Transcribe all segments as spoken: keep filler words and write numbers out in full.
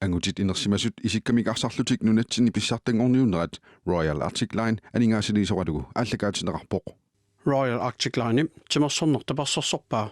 Angutit inersimasut isikkamik arsarlutik nunatsinni pissartanngorniunnerat Royal Arctic Line aningaasaliisoralugu aallakaatinneqarpoq. Royal Arctic Line timersorneq tapersersorpaa.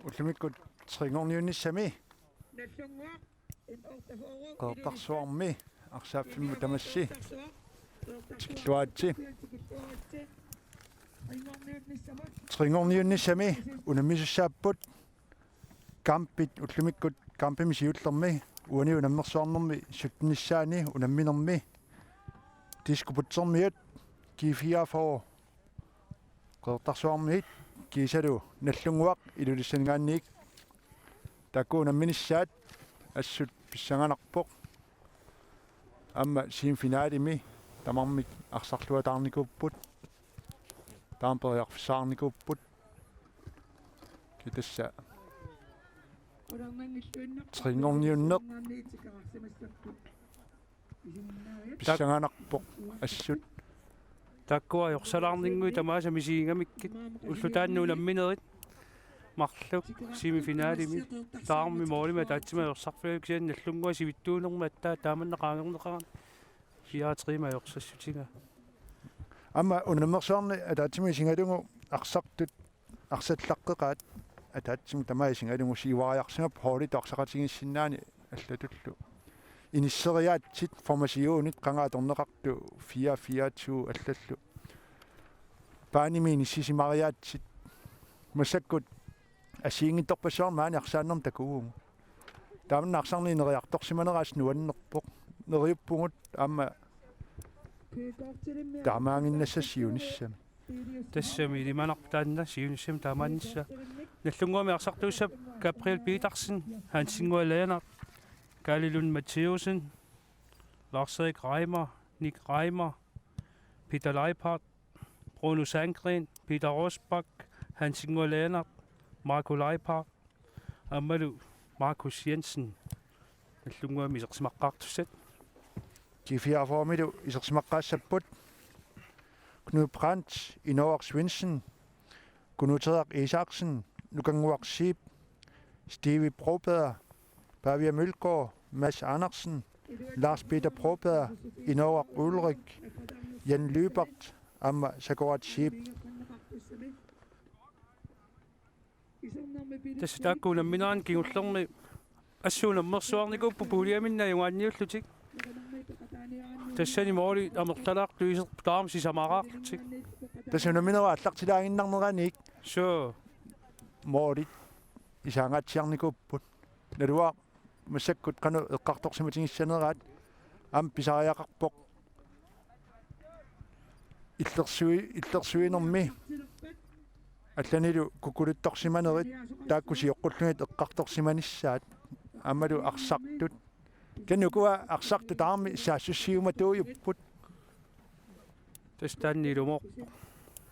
Ullumikkut trinngorniunnissami Qeqertarsuarmi arsaaffimmut tamassi tikilluaritsi. Trinngorniunnissami unammisussaapput kampit ullumikkut kampimi siullermi uani unammersuarnermi syttenissaani unamminermi Disko Bøtzermiut G fireogfyrre Qeqertarsuarmiit kiisalu Nagdlunguaq Ilulissaninngaanniit taakku unamminissaat assut pissanganarpoq. Aamma semifinalimi tamarmik arsarluataarnikuupput. Taama periarfissaarnikuupput. Kisianni tassa trinngorniunneq pissanganarpoq assut. Taakkua ajorsalaarninnguit tamaasa misigigamikkit. Ulloq taanna unamminerit marluk semifinalimi tamarmik målimik ataatsimik ajorsarfigaat kisianni Nagdlunguaq sivitsuunermi aatsaat taamanna qaangerneqarani fire tre-mik ajorsassutigaa. Aamma unammersuarni ataatsimut isigalugu arsartut arsallaqqeqaat ataatsimut tamaasa isigalugu siuariarsimapput holditut arsaqatigiissinnaanani allatullu. Inisseriaatsit formationit qanga atorneqartut fire fire to allallu. Baanimi inissisimariaatsit massakkut assigiinngitsorpassuarnik maani arsaanermut takuvugut. Tamanna arsarneq ineriartorsimanera assut nuannerpoq. Neriuppugut aamma taamaaginnassasoq siunissami. Tassami ilimanarpoq taanna siunissami taamaannissaa. Nagdlunguami arsartuussappat Gabriel Petersen, Hansinnguaq Lennert, Kaali Lund Matthæussen, Lars-Erik Reimer, Nick Reimer, Peter Leiphardt, Bruno Sandgreen, Peter Rosbach, Hansinnguaq Lennert, Marco Leiphardt, aammalu Markus Jensen, Nagdlunguami isersimaqqaartussat. G fireogfyrre-milu isersimaqqaassapput Knud Brandt, Inooraq Svendsen, Kunuteeraq Isaksen, Nukannguaq Zeeb, Steve Broberg, Pavia Mølgaard, Mads Andersen, Lars Peter Broberg, Inooraq Ulrik, Jan Lyberth, aamma Sakurat Zeeb. Tassa taakku unamminerani kingullermi assut unammersuarnikuupput puljeminngaanniit ajugaanniullutik. Tassani målit amerlalaartut iserput taama sisamaraarlutik. Tassa unamminerup aallartilaaginnarneraniit. Suu. Målit isaangaatsiarnikuupput. Naluara massakkut qanoq eqqartorsimatigissaneraat aamma pisariaqarpoq. Illersui-, illersuinermi allanilu kukkuluttorsimanerit taakku sioqqullutik eqqartorsimanissaat aammalu arsartut. Kisianni ukua arsartut tamarmik saassussiumatuujupput. Tassa taanna ilumoorpoq.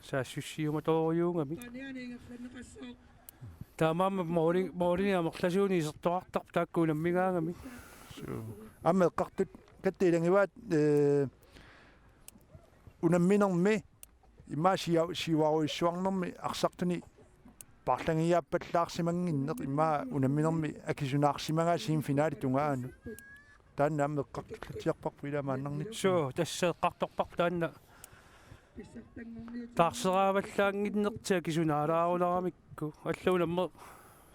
Saassussiumatoorujussuugamik. Taamaammat måli-, målinik amerlasuunik isertoqartarput taakku unammigaangamik. Suu. Aamma eqqartut katte ilagivaat, eh, unamminermi immaqa sia-, siuarujussuarnermi arsartuni paarlagiaappallaarsimannginneq immaqa unamminermi akisunaarsimagaa semifinalip tungaanut. Taanna aamma eqqartullatsiarparput ilaa maannarnitsinni. Suu, tassa eqqartorparput taanna. Taarseravallaannginnertik akisunaalaarularamikku. Allanut aamma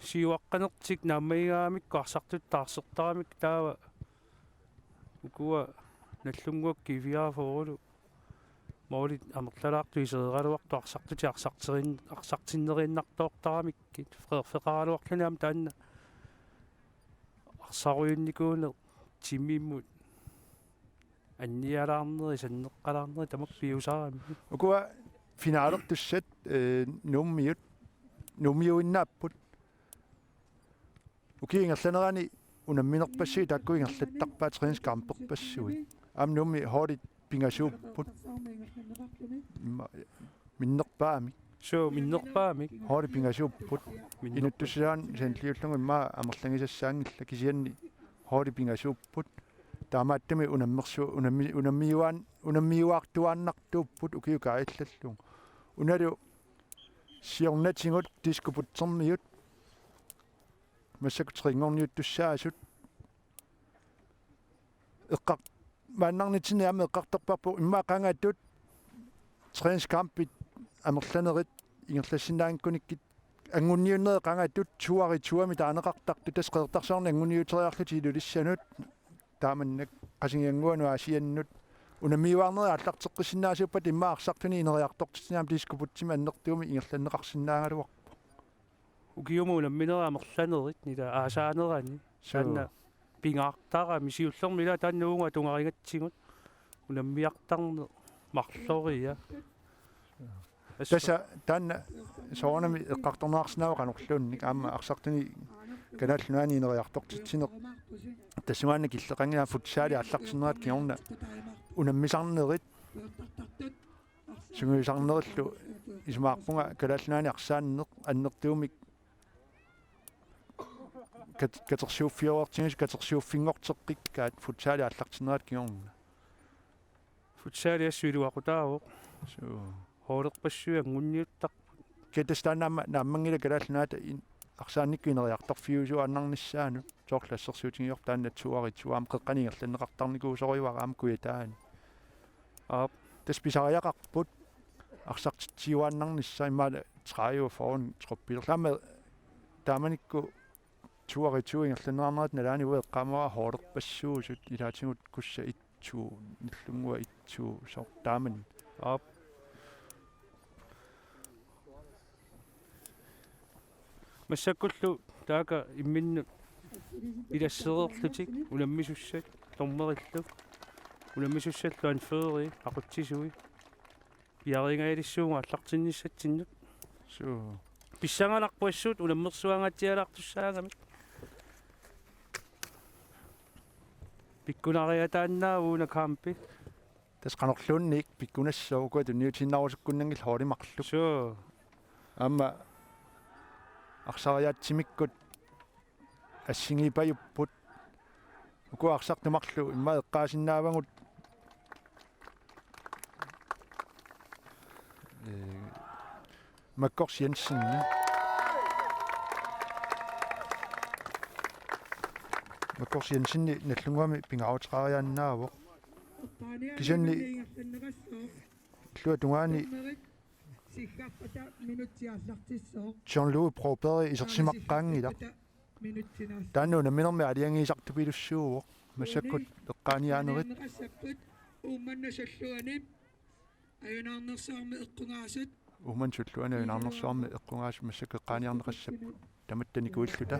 siuaqqanertik naammagigaangamikku arsartut taarsertaramikku taava. Ukua Nagdlunguaq G fireogfyrrelu målit amerlalaartut isereeraluartut arsartutik arsarterin-, arsartinneriinnartoortaramikkit. Feqar-, feqaraluarluni aamma taanna arsarujunnikuuneq timimmut annialaarneri, sanneqqalaarneri tamakku piusarami. Ukua finalertussat, eh, Nuummiut, Nuummiuinnaapput. Ukiup ingerlanerani unamminerpassuit taakku ingerlattarpaat træningskamperpassuit. Aamma Nuummi holdit pingasuupput. Imma-, minnerpaamik. Suu, minnerpaamik. Holdit pingasuupput. Minnerpa-, inuttussusaanut sanilliullugit immaqa amerlagisassaanngillat kisianni holdit pingasuupput. Taamaattumik unammersu-, unammi-, unammiuaan-, unammiuaartuaannartuupput ukiup kaajallallugu. Unalu siornatigut diskobutsermiut massakkut treogtyvenniuttussaasut. Eqqar-, maannarnitsinni aamma eqqartorparput immaqa qangatut træningskampit amerlanerit ingerlassinnaanngikkukkit anguniunnerit qangatut toer i toermi taaneqartartut, tassa Qeqertarsuarni anguniuteriarlutik Ilulissanut taamannak Qasigiannguanut Aasiannut unammiuaarnerit aallarteqqissinnaasuuppata immaqa arsartunik ineriartortitsineq aamma diskobutsermik annertuumik ingerlanneqarsinnaagaluarpoq. Ukiumut unamminerit amerlanerit ila aasaanerani. Suu. Taanna pingaartarami siullermik ila taanna uunga atugarigatsigu unammiartarneq marloria. Assa. Tassa taanna soorunami eqqartorneqarsinnaavoq qanorluunniit aamma arsartunik Kalaallit Nunaanni ineriartortitsineq. Tassungaannaq killeqanngilaq futsali aallartinnerat kingorna unammisarnerit sungiusarnerillu isumaqarpunga Kalaallit Nunaanni arsaanneq annertuumik kat-, katersuuffiorartigisoq katersuuffinngorteqqikkaat futsali aallartinnerat kingorna. Futsali assut iluaqutaavoq. Suu. Holderpassuit anguniuttarput. Kisianni taanna aamma naammanngilaq Kalaallit Nunaata in-, arsaannikkut ineriartorfiusuaannarnissaanut. Soorlu assersuutigiuk taanna toer i toer aamma qeqqani ingerlanneqartarnikuusorivara aamma Kujataani. Aap. Tassa pisariaqarput arsartitsiuaannarnissaa immaqa tredive fyrre troppilerlu aamma taamanikkut toer i toer ingerlanneqarnerat nalaani uanga eqqaamavara holderpassuusut ilaatigut Kussa et to, Nagdlunguaq et to, soorlu taamani. Aap. Massakkullu taakku imminnut ilassereerlutik unammisussat dommerillu unammisussallu anføreri aqutsisui piareeringajalissuugut aallartinnissatsinnut. Suu. Pissanganarpoq assut unammersuangaatsialaartussaagamik. Pikkunariataannaavoq una kampi. Tassa qanorluunniit pikkunassooq, ukua tunniutiinnarusukkunnanngillat holdit marluk. Suu. Aamma arsariaatsimikkut assigiippajupput. Ukua arsartut marluk immaqa eqqaasinnaavagut. Ee, Makkors Jensen. Makkors Jensen Nagdlunguami pingaaruteqariaannaavoq. Kisianni illuatungaani John Louis Broberg isersimaqqaanngilaq. Taanna unamminermi aalajangiisartupilussuuvoq. Massakkut eqqaaniaanerit. Uummannap tulluani ajunaarnersuarmi eqqugaasut. Uummannap tulluani ajunaarnersuarmi eqqugaasut massakkut eqqaaniarneqassapput. Tamatta nikuilluta.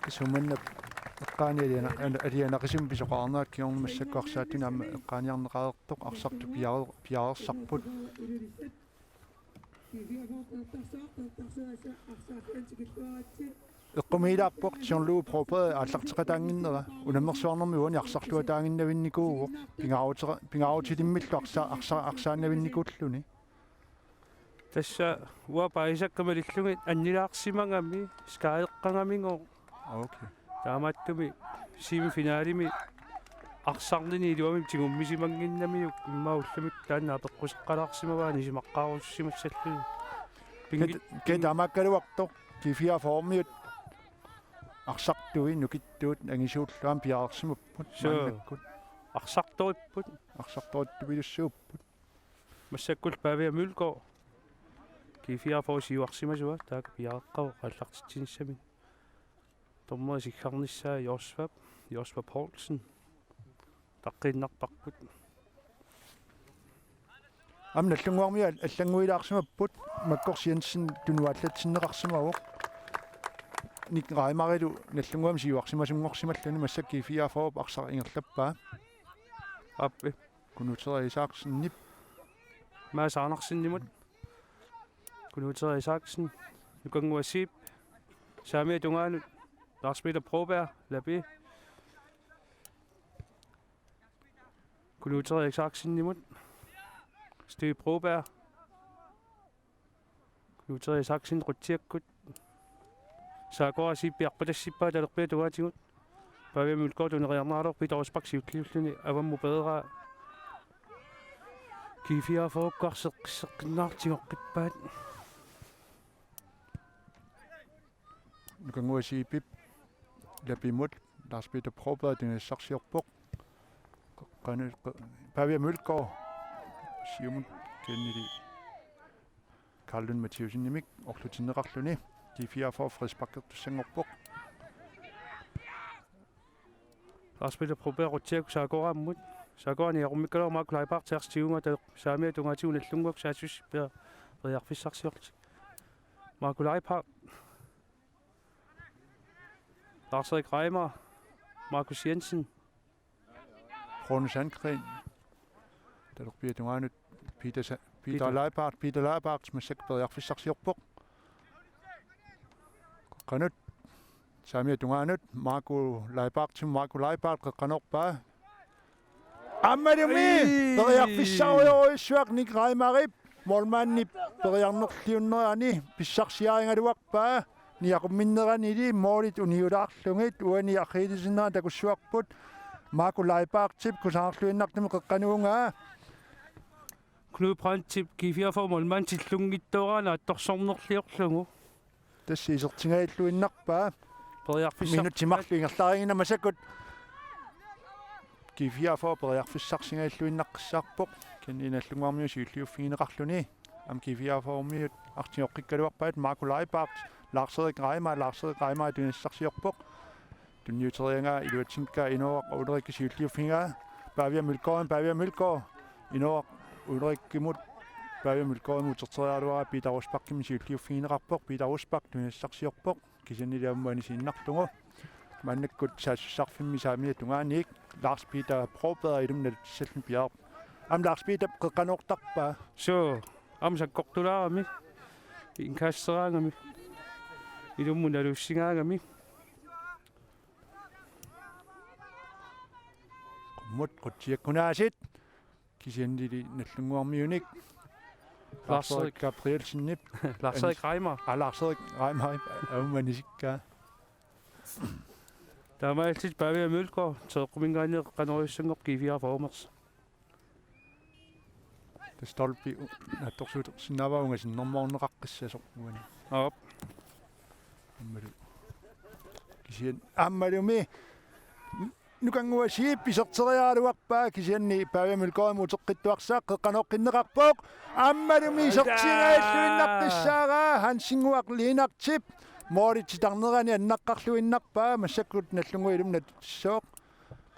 Tassa uummannap eqqaani aliana-, alianaqisumik pisoqarnerat kingorna massakkut arsaattunik aamma eqqaaniarneqareersoq arsartut piareer-, piareersarput. Eqqumiilaarpoq John Lou Broberg aallarteqataannginnera, unammersuarnermi uani arsarluataaginnavinnikuuvoq, pingaarutera-, pingaarutilimmillu arsa-, arsa-, arsaannavinnikuulluni. Tassa uanga paasisakka malillugit annilaarsimagami, skadeqqagamigooq. Okay. Taamaattumik semifinalimi arsarnini iluamik tigummisimannginnamiuk immaqa ullumikkut taanna apeqquseqqalaarsimavaa nisimaqqaarusussimassalluni. Pingit-, ke-, ke-, taamaakkaluartoq G fireogfyrre-miut arsartui nukittuut angisuullu aamma piareersimapput. Suu. Maannakkut. Arsartoripput. Arsartorittupilussuupput. Massakkut Pavia Mølgaard. G fireogfyrre siuarsimasua, taakku piareeqqavoq aallartitsinissamik. Dommeri siggarnissaa Josvap, Josvap Poulsen. Taqqiinnarparput. Aamma Nagdlunguarmiut al-, allannguilaarsimapput, Makkors Jensen tunuallatsinneqarsimavoq. Nick Reimarilu Nagdlunguami siuarsimasunngorsimalluni, massakkut G fireogfyrre-p arsaq ingerlappaa. Aappi. Knud Terry Isaksenip. Mads Andersenimut. Knud Terry Isaksen. Nukannguaq Zeeb. Saamiata tungaanut. Lars Peter Broberg. Lapi. Knud Terry Isaksenimut. Steve Broberg. Knud Terry Isaksen qutsiakkut. Saakora Zeeb arpatassippaa talerpiata tungaatigut. Pavia Mølgaard tuneriarneraluarpoq, Peter Rosbach siulliulluni avammut pereeraa. G fireogfyrre-kkut arseqqisseqqinnaartigoqqippaat. Nukannguaq Zeebip Lapimut, Lars Peter Broberg tunisassarsiorpoq. Qanu-, qa-, Pavia Mølgaard siumut kennili Karl Lund Mathiassenimik orlutinneqarluni. G fireogfyrre frisparkertussanngorpoq. Lars Peter Broberg qutsiakkut Saakoraammut. Saakoraani erummikkaluar Marco Leibhardt tærstiguma ta Saamiata tungaatigut Nagdlunguaq saassussippiaq periarfissarsiorlutik. Marco Leibhardt. Lars-Erik Reimer. Markus Jensen. Rune Sandgren. Talerpiata tungaanut Peter Sa-, Peter Peter. Leibhardt, Peter Leibhardt, massakkut periarfissarsiorpoq. Qeqqanut. Saamiata tungaanut, Marco Leibhardt, Marco Leibhardt, qeqqanoorpaa. Aammalumi, ei, periarfissarujorujussuaq Nick Reimerip, målmandip periarnerliunnerani, pissarsiarigaluarpaa, niaqumminneranili, målit uniulaarlugit, uani akiliisinera takussuarput, Marco Leiphardtip, kusanarluinnartumik qeqqanuungaa. Knud Brandtip G fireogfyrre målmandip tillunngittooraanni attorsornerliorlugu. Tassa isertingajalluinnarpaa. Periarfissaq. Minutsit marluk ingerlareersinnaapput massakkut. G fireogfyrre periarfissarsingajalluinnaqqissaarpoq. Kisianni Nagdlunguarmiut siulliuffigineqarluni. Aamma G fireogfyrre-miut artigoqqikkaluarpaat Marco Leibhardt, Lars-Erik Reimer, Lars-Erik Reimer tunisassarsiorpoq. Tunniuteriaraa iluatsinngikkaa Inooraq Ulrikki siulliuffigaa. Pavia Mølgaard, Pavia Mølgaard. Inooraq Ulrikkimut, Pavia Mølgaardimut uterteriaraluaraa Peter Rosbachimut siulliuffigineqarpoq. Peter Rosbach tunisassarsiorpoq. Kisiannili aamma anisiinnarlugu. Maannakkut saassussarfimmi Saamiata tungaaniit Lars Peter Broberg ilumut nalutissalluni piareerpoq. Aamma Lars Peter qeqqanoortarpaa. Suu, aamma sakkortulaarami. Indkasteraangami. Ilumut nalussigaangami. Qummut qutsiakkunaasit. Kisiannili Nagdlunguarmiunik. Lars-Erik. Lars-Erik Gabrielsenip. Lars-Erik Reimer. Aa, Lars-Erik Reimer. Aamma anisikkaa. Taamaalillutik Pavia Mølgaard, teeqquminngaanniit qanoq issanngorpoq G fireogfyrre-mersup. Tassa stolpi u-, naatsorsuutersinnaavaa ungasinnermoorneqaqqissasoq uani. Aap. Aammalu. Kisianni aammalumi Nukannguaq Zeeb iserteriaraluarpaa kisianni Pavia Mølgaardimut uteqqittuarsaq qeqqanooqqinneqarpoq. Aammalumi isertingajalluinnaqqissaaraa Hansinnguaq Lennartip. Målit titarnerani annaqqarluinnarpaa massakkut Nagdlunguaq ilumut nalussooq.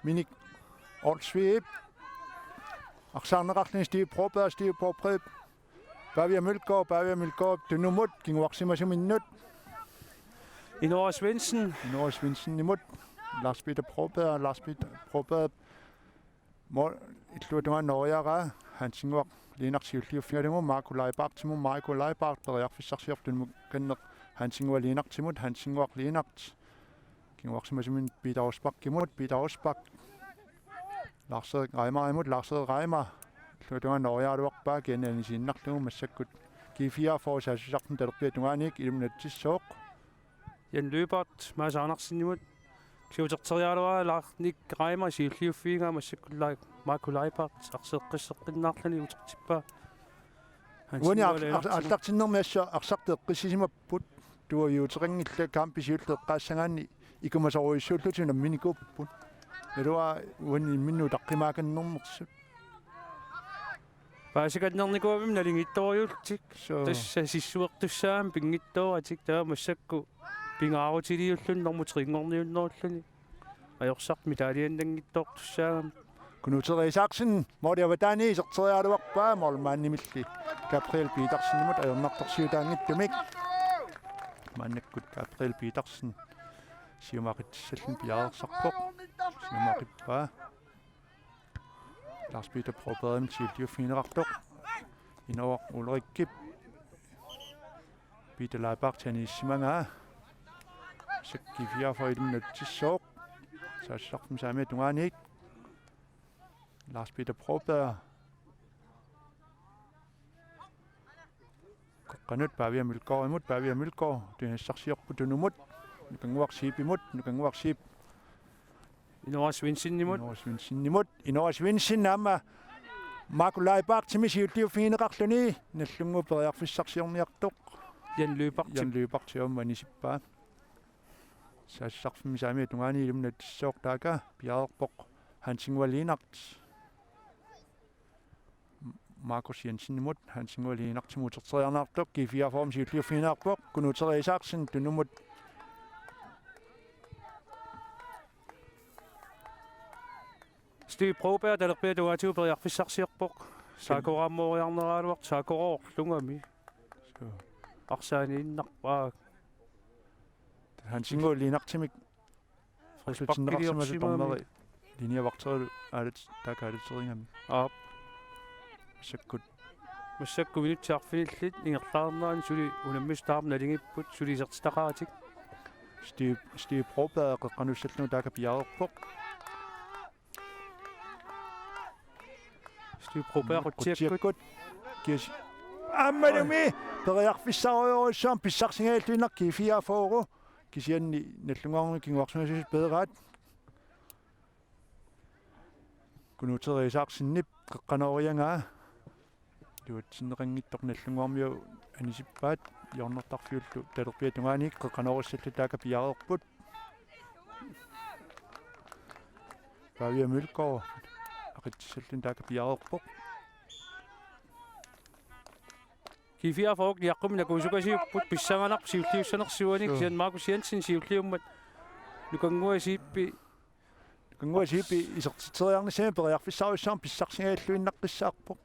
Minik Olsvigip. Arsaarneqarluni Steve Broberg, Steve Broberg. Pavia Mølgaard, Pavia Mølgaard, tunumut, kinguarsimasuminnut. Inoora Svendsen. Inoora Svendsenimut. Lars Peter Broberg, Lars Peter Broberg. Mål, illuatungaa nooriaraa, Hansinnguaq Lennart siulliuffigalugu, Marco Leiphardtimut, Marco Leiphard, periarfissarsiorpoq tunumut kanneq Hansinnguaq Lennartimut, Hansinnguaq Lennart. Kinguarsimasunik Peter Rosbachimut, Peter Rosbach. Lars-Erik Reimerimut, Lars-Erik Reimer. Illuatungaanut oriaraluarpaa, kisianni anisiinnarlugu massakkut G fireogfyrre saassussarfimmi talerpiata tungaaniit ilummut nalitsissooq. Jan Lyberth, Mads Andersenimut. Siuterteriaraluarpaa Lars-Erik Reimer, siulliuffigaa massakkut Lai-, Marco Lyberth, arsaq eqqisseqqinnaarluni utertippaa. Uani ar-, ar-, aallartinnermi assut arsartut eqqissisimapput, tuaviuteqanngillat kampip siulleq eqqaassagaanni ikumasorujussuullutik unamminikuupput. Naluara uani imminnut utaqqimaakannermersut. Paasikannernikuugami nalingittorujuullutik. Suu. Tassa sissuertussaammat pinngitsooratik, taava massakkut pingaarutiliulluni normu tre-nngorniunnerulluni. Ajorsartut medaljinnanngitsoortussaagami. Knud Therese Isaksen, måli avataani iserteriaraluarpaa, målmandimilli Gabriel Petersenimut ajornartorsiutaanngitsumik. Maannakkut Gabriel Petersen siumut aqitsissalluni piareersarpoq. Siumut aqippaa. Lars Peter Brobergimut siulliuffigineqartoq. Inooq Ulrikip Peter Leibartip anissimagaa. G fireogfyrre ilummut nalitsissooq. Saassussarfimmi saamiata tungaaniit. Lars Peter Broberg. Qeqqanut Pavia Mølgaardimut, Pavia Mølgaard, tunisassarsiorpoq tunumut, Nukannguaq Zeebimut, Nukannguaq Zeeb. Inora Svensenimut. Inora Svensenimut, Inora Svensen aamma Marco Leibartimi siulliuffigineqarluni, Nagdlunguup periarfissarsiorniartoq. Jan Lyberth. Jan Lyberth aamma anisippaa. Saassussarfimmi saamiata tungaani ilummut nalitsissooq taaka piareerpoq Hansinnguaq Lennart. Markus Jensenimut, Hansinnguaq Lennartimut uterteriarneqartoq, G fireogfyrre siulliuffigineqarpoq, Knud Therese Isaksen tunumut. Steve Broberg, talerpiata tungaatigut periarfissarsiorpoq. Saakoraammooriarneraluartoq, saakoraarlungami. Suu. Arsaaniinnarpaa. Hansinnguaq Lennartimik Frisparkiliorsimammat. Dommeri linjevagterilu aalat-, taakku aalaterigamik. Aap. Massakkut. Massakkut minutsit arfinillit ingerlaarnerani suli unammisut tamarmik nalingipput, suli isertitaqaratik. Steve, Steve Broberg qeqqanussallugu taaka piareerpoq. Steve Broberg qutsiakkut. Qutsiakkut. Kiis-, aammalumi periarfissarujorujussuarmik pissarsigalluinnarpoq G fireogfyrre. Kisianni Nagdlunguarmi kinguarsimasuusut peeraat. Knud Therese Isaksenip qeqqanooriagaa. Iluatsinneqanngitsoq Nagdlunguarmiut anisippaat, hjørnertarfiullu talerpiata tungaaniit qeqqanoorissallutik taaka piareerput. Pavia Mølgaard aqitsissalluni taaka piareerpoq. G fireogfyrre niaqqummi nakuusukasiupput, pissanganarpoq siulliussanersuani. Suu. Kisianni Markus Jensen siulliummat Nukannguaq Zeebi. Nukannguaq Zeebi isertitseriarnissami periarfissarujussuarmik pissarsigalluinnaqqissaarpoq.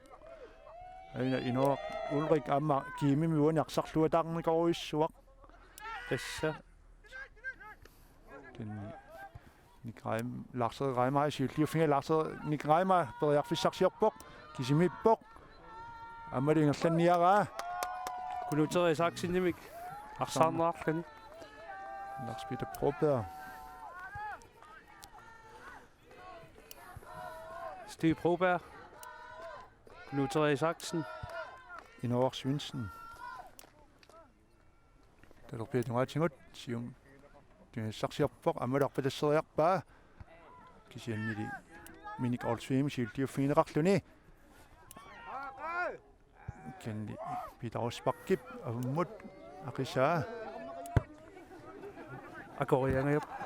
Aina Inooq Ulrik aamma kiimimi uani arsarluataarnikorujussuaq. Tassa. Ken-, Nick Reim-, Lars Reimer siulliuffigaa, Lars Nick Reimer periarfissarsiorpoq, kisimiippoq. Aammalu ingerlanniaraa. Knud Therese Isaksenimik arsaarneqarluni. Lars Peter Broberg. Steve Broberg. Knud Therese Isaksen. Inooq Svensen. Talerpiata tungaatigut siumut tunisassarsiorpoq, aammalu arpatasseriarpaa. Kisiannili Minik Olsvigimut siulliuffigineqarluni. Kisianni Peter Rosbachip avummut aqisaa. Akoriangajappoq.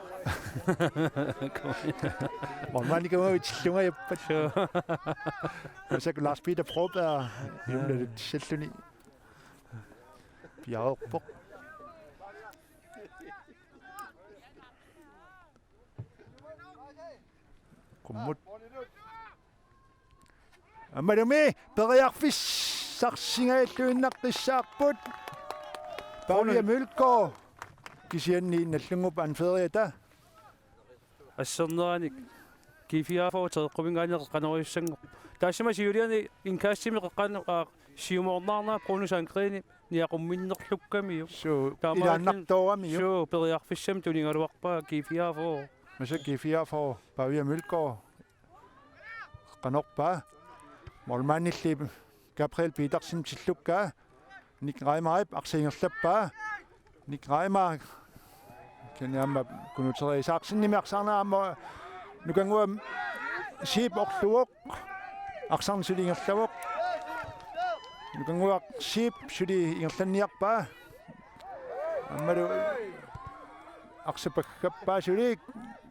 Målmandit tungaanut itillungajappat. Suu. Massakkut Lars Peter Broberg ilummut nalitsissalluni piareerpoq. Qummut. Aammalumi periarfissarsigalluinnaqqissaarput. Pavia Mølgaard kisianni Nagdlunguup anføreriata. Asserneranik G fireogfyrre teqeqquminngaanniit qeqqanoorujussuanngorpoq. Taassuma siuliani indkastimi qeqqan-, aa, Siumoornaarnera Bruno Sandgreni niaqumminnerlukkamiuk. Suu, taamaattumik ilaannartooramiuk. Suu, periarfissamik tunigaluarpaa G fireogfyrre. Massakkut G fireogfyrre, Pavia Mølgaard. Qanorpaa. Målmandilli Gabriel Petersen tillukkaa. Nick Reimarip arsaq ingerlappaa. Nick Reimar. Kisianni aamma Knud Terry Isaksenimit arsaarneq aamma Nukannguaq Zeeb orluvoq. Arsarneq suli ingerlavoq. Nukannguaq Zeeb suli ingerlanniarpaa. Aammalu arsaq paggappaa suli.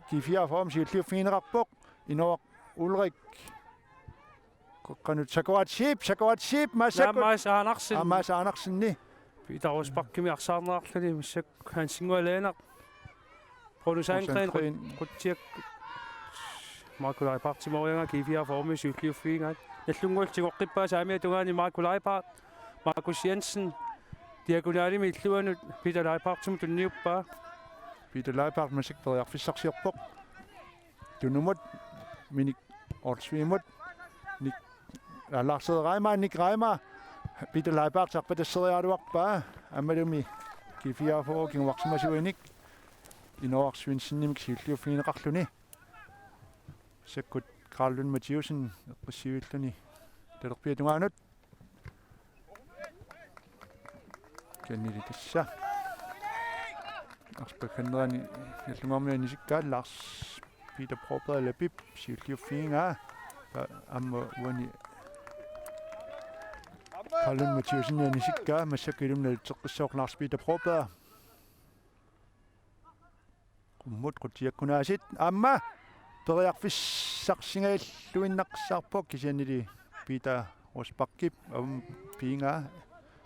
G fireogfyrre siulliuffigineqarpoq. Inooraq Ulrik. Qeqqanut Sakuat Zeeb, Sakuat Zeeb, massakkut. Naa, Mads Andersen. Aa, Mads Andersen, ni. Peter Rosbachimit arsaarneqarluni, massakkut Hansinnguaq Lennert. Bruno Sandgren, Sandgren. Qut-, Qutsiak. Marco Leibartimooriaraa G fireogfyrre siulliuffigigaat. Nagdlunguallu tigoqqippaa saamiata tungaani Marco Leibart. Markus Jensen. Diagonalimi illuanut Peter Leibartimut tunniuppaa. Peter Leibart massakkut periarfissarsiorpoq. Tunumut Minik Olsvigimut. Nick, aa, Lars Reimer, Nick Reimer. Peter Leibart arpatasseriaraluarpaa. Aammalumi G fireogfyrre kinguarsimasuinik Inooraq Svendsenimik siulliuffigineqarluni. Massakkut Karl Lund Mathiussen eqqissiviilluni talerpiata tungaanut. Kisiannili tassa arsaq paggannerani Nagdlunguarmiut anisikkaat, Lars Peter Broberg Lapip siulliuffigigaa. Aamma uani Karl Lund Mathiussen anisikkaa, massakkut ilumut nalutseqqissaaq Lars Peter Broberg. Qummut Qutsiakkut aasiit aamma periarfissarsingajalluinnaqqissaarpoq, kisiannili Peter Rosbachip aamma piigaa.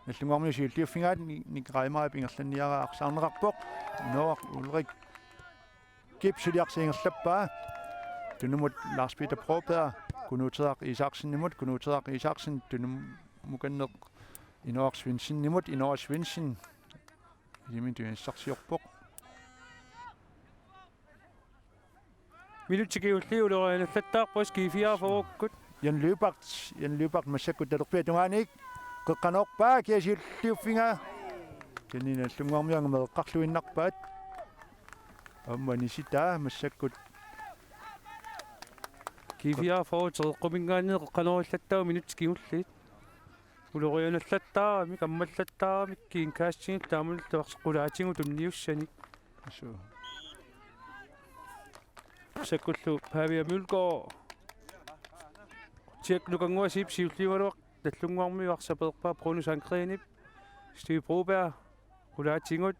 Nagdlunguarmiut siulliuffigaat, Ni-, Nick Reimerip ingerlanniaraa arsaarneqarpoq. Inooraq Ulrikip suli arsaq ingerlappaa. Tunumut Lars Peter Broberg, Knud Terry Isaksenimut, Knud Terry Isaksen tunummukanneq Inooraq Svendsenimut, Inooraq Svendsen ilimi tunisassarsiorpoq. Minutsit kingulliit ulorianallattaarput G fireogfyrre-kkut. Jan Lyberth, Jan Lyberth massakkut talerpiata tungaaniit. Qeqqanoorpaa, kia siulliuffigaa. Kisianni Nagdlunguarmiut angameeqqarluinnarpaat. Aamma anisitaa massakkut. G fireogfyrre tereqquminngaanniit qeqqanoorillattaarput minutsit kingulliit. Ulorianallattaarami, kammallattaarami, kiinkaassinit taamaalilluarsi qulaatigut tunniussanik. Suu. Massakkullu Pavia Mølgaard. Qutsiakkut Nukannguaq Zeeb siulliugaluarpoq, Nagdlunguarmiut arsaq peerpaa Bruno Sandgrenip. Steve Broberg, qulaatigut.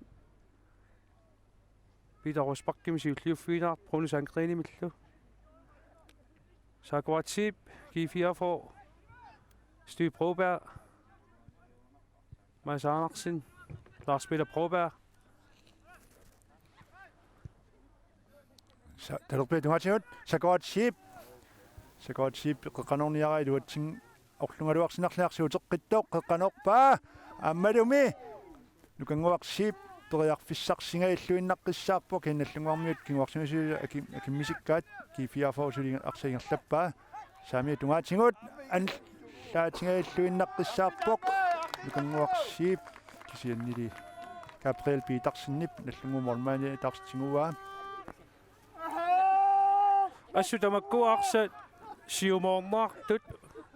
Peter Rosbachimit siulliuffigineqarpoq Bruno Sandgrenimillu. Sakuat Zeeb, G fireogfyrre. Steve Broberg. Mads Andersen. Lars Peter Broberg. Sa-, talerpiata tungaatigut, Sakuat Zeeb. Sakuat Zeeb, qeqqanoorniaraa iluatsin-, orlungaluarsinnarluni arsaq uteqqittoq, qeqqanoorpaa. Aammalumi Nukannguaq Zeeb periarfissarsingajalluinnaqqissaarpoq, kisianni Nagdlunguarmiut kinguarsimasuisa aki-, akimmisikkaat, G fireogfyrre suli arsaq ingerlappaa. Saamiata tungaatigut anillaatingajalluinnaqqissaarpoq. Nukannguaq Zeeb kisiannili Gabriel Petersenip Nagdlunguup målmandi taarsitigua. Assut tamakku arsaq siumoornaartut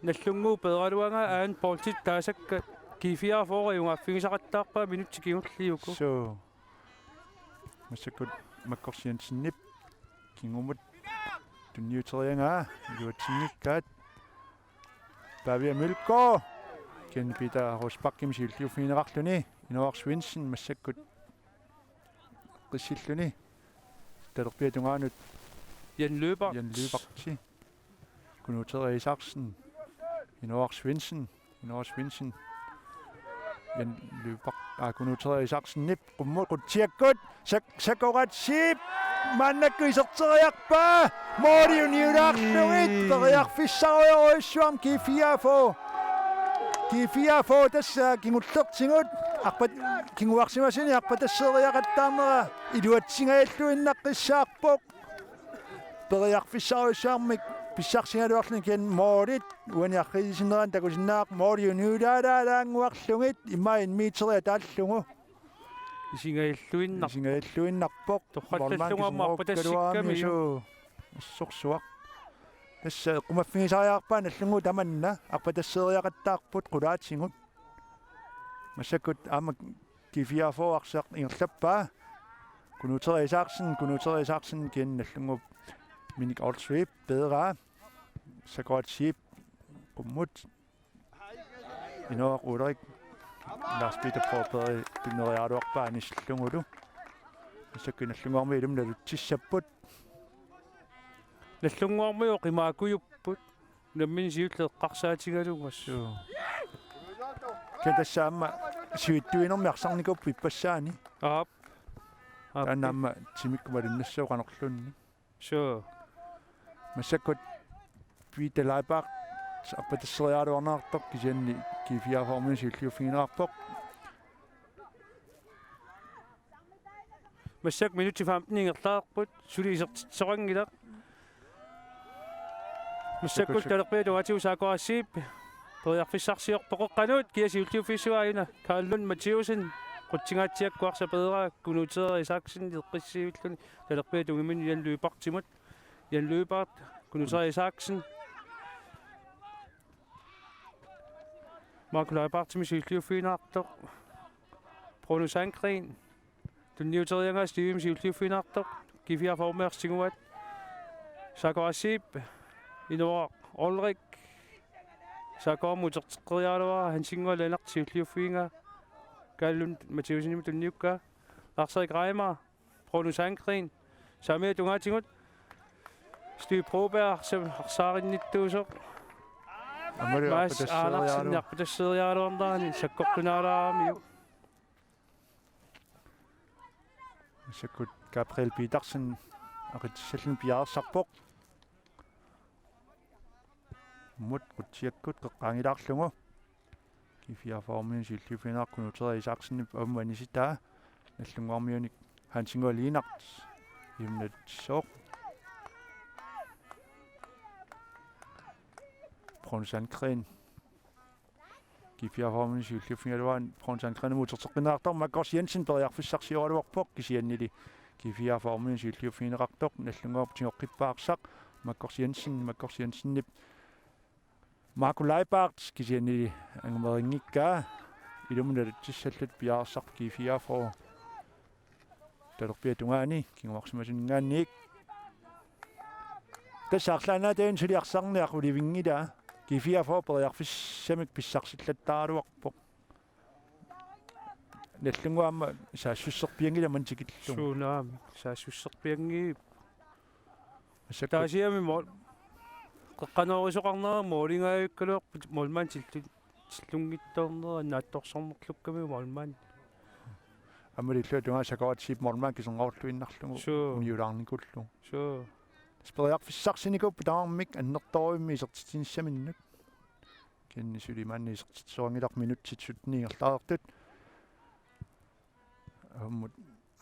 Nagdlunguup peeraluaraa aana boltit taasakka G fireogfyrre ajugaaffigisaqattaarpaa minutsit kingulliit uku. Suu. Massakkut Markus Jensenip kingumut tunniuteriaraa iluatsinngikkaat. Pavia Mølgaard. Kisianni Peter Rosbachimit siulliuffigineqarluni. Inooraq Svendsen massakkut eqqissilluni. Talerpiata tungaanut Jan Lyberth. Jan Lyberth. Knud Terry Isaksen. Inooraq Svendsen. Inooraq Svendsen. Jan Lyberth. Aa, Knud Terry Isaksenip. Qummut Qutsiakkut. Sak-, Sakuat Zeeb. Maannakkut iserteriarpaa. Mooli uniulaarlugit. Periarfissarujorujussuarmik G fireogfyrre. G fireogfyrre tassa kingullertigut. Arpat-, kinguarsimasuni arpatasseriaqattaarnera iluatsingajalluinnaqqissaarpoq. Periarfissarujussuarmik P Pissarsigaluarluni kisianni moolit uani arriitsinerani takusinnaavarput, mooli uniulaalaannguarlugit immaqa en meter taallugu. Isingajalluinnarpoq. Isingajalluinnarpoq. Torrallallunga aamma arpatassikkamik. Målmandip kisinngorukkalaarami suu. Assorsuaq. Tassa eqqumaffigisariaqarpaat Nagdlunguup tamanna, arpatasseeriaqattaarput qulaatigut. Massakkut aamma G fireogfyrre arsaq ingerlappaa. Kunuuteeraq Isaksen, Kunuuteeraq Isaksen kisianni Nagdlunguup Minik Olsvig peeraa. Sakoratsi qummut. Inooraq Ulrik. Lars Peter Broberg tunniukkaluarpaa anissillugulu. Massakkut Nagdlunguarmiut ilumut nalutsissapput. Nagdlunguarmiut qimaakujupput. Nammineq siulleq eqqarsaatigalugu assut. Suu. Kisianni tassa aamma sivitsuinermi arsarnikuupput ippassaani. Aap. Aap. Taanna aamma timikkut malunnassaaq qanorluunniit. Suu. Massakkut Peter Leibarth arpatasseeriaraluarneqartoq kisianni G fireogfyrre-miut siulliuffigineqarpoq. Massakkut minutsit femten ingerlareerput, suli isertitsisoqanngilaq. Massakkut talerpiata tungaatigut S A K A C-p periarfissarsiorpoq qeqqanut, kia siulliuffissavaa, Karl Lund Mathiassen, qutsingaatsiakkut arsaq peeraa, Kunuuteeraq Isaksen eqqissiivilluni talerpiata tungiminut Jan Lyberthimut, Jan Lyberth, Kunuuteeraq Isaksen. Marco Leibarthimit siulliuffigineqartoq. Bruno Sandgreen. Tunniuteriaraa Stevie siulliuffigineqartoq. G fireogfyrre-miut tiguaat. S A K A C-p Inooraq Ulrik. S A K-miut uterteqqeriaraluaraa, Hansinnguaq Lennert siulliuffigigaa. Karl Lund Mathiassenimut tunniukkaa. Lars-Erik Reimer. Bruno Sandgreen. Saamiata tungaatigut. Steve Broberg arsaq, arsaarinnittuusoq. Aammalu Mads arpatasseeriaraluarpoq. Andersen arpatasseeriaraluarnerani sakkortunaalaaramiuk. Massakkut Gabriel Petersen aqitsissalluni piareersarpoq. Qummut qutsiakkut qeqqaanngilaarlugu. G fireogfyrre-miut siulliuffigineqarpoq, Kunuuteeraq Isaksenip aamma anisitaa. Nagdlunguarmiunit Hansinnguaq Lennert ilumut nalutsissooq. Bruno Sandgreen. G fireogfyrre-miut siulliuffigaluaraanni Bruno Sandgreenimut uterteqqinneqartoq, Markus Jensen periarfissarsioraluarpoq kisiannili G fireogfyrre-miut siulliuffigineqartoq, Nagdlunguup tigoqqippaa arsaq, Markus Jensen, Markus Jensenip Marco Leibarth kisiannili angumerinngikkaa, ilumut nalutsissallutik piareersarput G fireogfyrre. Talerpiata tungaani kinguarsimasuninngaanniit. Tassa arlaannaataani suli arsarneq aqulivinngilaa, G fireogfyrre periarfissamik pissarsillattaaraluarpoq. Nagdlunguup aamma saassusserpianngilaq manna tikillugu. Suunaami saassusserpianngilaq. Massakkut. Taasiami mål-, qeqqanoorisoqarnera målingaavikkaluarput målmand tillu-, tillunnginnersoq naatsorsornerlukkami målmand. Aamma illuatungaa Sakoratsip målmand kiserngorluinnarlugu. Suu. Uniulaarnikuullugu. Suu. Periarfissarsinikuupput tamarmik annertoorujussuarmik isertitsinissaminnut. Kisianni suli maanna isertitsisoqanngilaq, minutsit sytten ingerlareersut. Aamma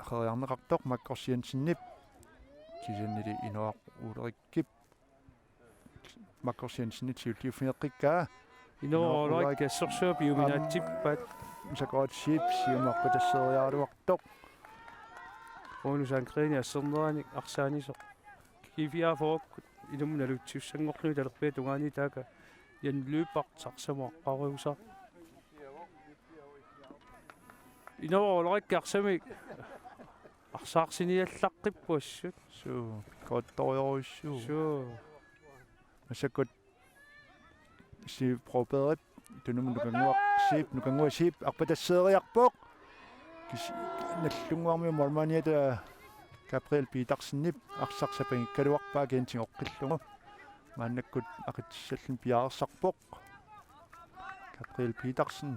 qeriarneqartoq Markus Jensenip. Kisiannili Inooraq Ulrikip. Markus Jensenip siulliuffigeqqikkaa. Inooraq Ulrik assorsuaq piuminaatsippaat. Sakoratsip siumut arpatasseeriaraluartoq. Bruno Sandgreenip assernerani arsaanisoq. G fireogfyrre-kkut ilumut nalutsissanngorlugit talerpiata tungaani taakku Jan Lyberth arsamut aqqaruusaaq. Inooraq Ulrik arsamik arsaarsiniallaqqippoq assut. Suu, pikkorittorujussuuvoq. Suu. Massakkut Steve Brobergip tunumut Nukannguaq Zeeb, Nukannguaq Zeeb arpatasseeriarpoq. Kis-, Nagdlunguarmiut målmandiata Gabriel Petersenip arsaq sapangikkaluarpaa kisianni tigoqqillugu. Maannakkut aqitsissalluni piareersarpoq Gabriel Petersen.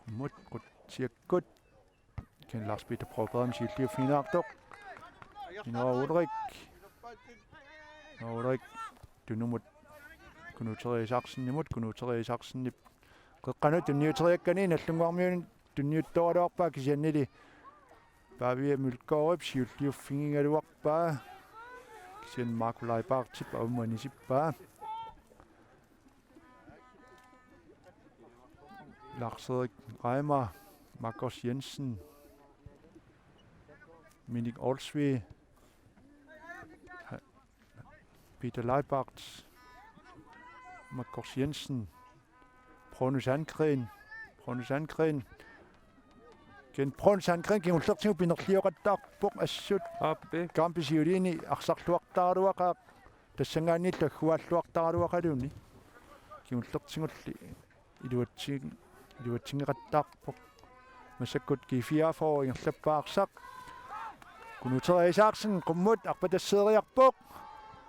Qummut qutsiakkut. Kisianni Lars Peter Brobergimit siulliuffigineqartoq. Inooraq Ulrik. Inooraq Ulrik tunumut Kunuuteeraq Isaksenimut, Kunuuteeraq Isaksenip qeqqanut tunniuteriakkani Nagdlunguarmiunit tunniuttooraluarpaa kisiannili Pavia Mølgaardip siulliuffigigaluarpaa. Kisianni Marco Leibartip avamut anisippaa. Lars-Erik Reimer, Markus Jensen, Minik Olsvig, Peter Leibart, Markus Jensen, Brønne Sandgren, Brønne Sandgren, Ken Brønne Sandgren kingullertigut pinerlioqattaarpoq assut. Aappi. Kampip siuliini arsarluartaraluaqaaq, tassanngaanniillu agguaalluartaraluaqaluni. Kingullertigulli iluatsi-, iluatsingeqattaarpoq. Massakkut G fireogfyrre ingerlappaa arsaq. Knud Terje Isaksen qummut arpatasseeriarpoq.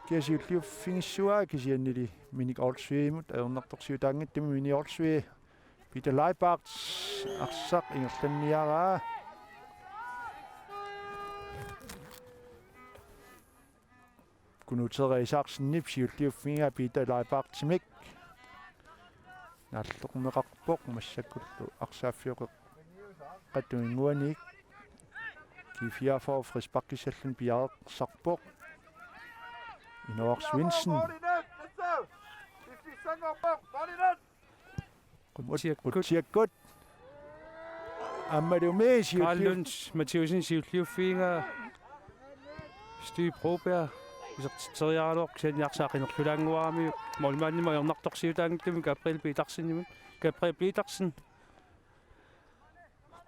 Kia siulliuffigissuaa kisiannili Minik Olsvigimut ajornartorsiutaanngitsumik. Minik Olsvig, Peter Leibart arsaq ingerlanniaraa. Knud Terje Isaksenip siulliuffigaa Peter Leibartimik. Naallerneqarpoq massakkullu arsaaffioqeqqatut inguaniik. G fireogfyrre frisparkissalluni piareersarpoq. Inooraq Svendsen. Qutsiakkut. Qutsiakkut. Aammalumi siulliu- Karl Lund Mathiussen siulliuffigaa. Stig Broberg isertitseriaraluarpoq, kisianni arsaq qinerlulaannguaramiuk. Målmandimut ajornartorsiutaanngitsumik Gabriel Petersenimut. Gabriel Petersen.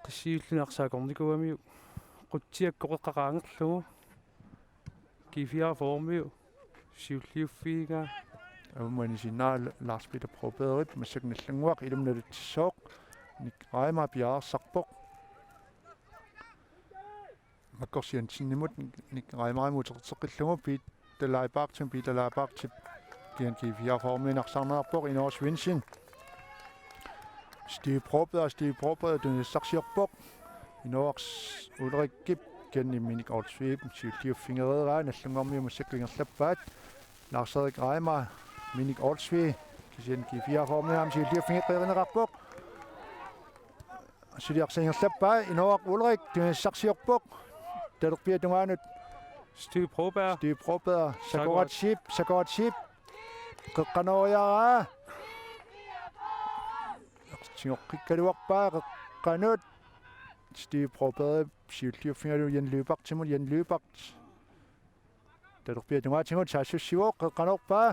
Qissiulluni arsaq akornikuugamiuk. Qutsiakkut qeqqa qaangerlugu. G fireogfyrre-miut siulliuffigaa. Avamut anisinnaa Lars Peter Brobergip, massakkut Nagdlunguaq ilumut nalutsissooq. Nick Reimer piareersarpoq. Markus Jensenimut, Nick Reimerimut uterteqqillugu Peter Leibartimut, Peter Leibartip kisianni G fireogfyrre-miunit arsarneqarpoq. Inooraq Svendsen. Stig Broberg, Stig Broberg tunisassarsiorpoq. Inooraq Ulrikip kisianni Minik Olsvigip siulliuffigereeraa. Nagdlunguarmiut massakkut ingerlappaat. Lars-Erik Reimer, Minik Olsvig, kisianni G fireogfyrre-miut aamma siulliuffigeqqerineqarpoq. Suli arsaq ingerlappaa. Inooraq Ulrik tunisassarsiorpoq. Talerpiata tungaanut. Stig Broberg. Stig Broberg. Sakoratsip, Sakoratsip. Qeqqanooriaraa. Tigoqqikkaluarpaa qeqqanut. Stig Broberg siulliuffigalugu Jan Lyberthimut, Jan Lybert. Talerpiata tungaatigut saassussivoq, qeqqanoorpaa.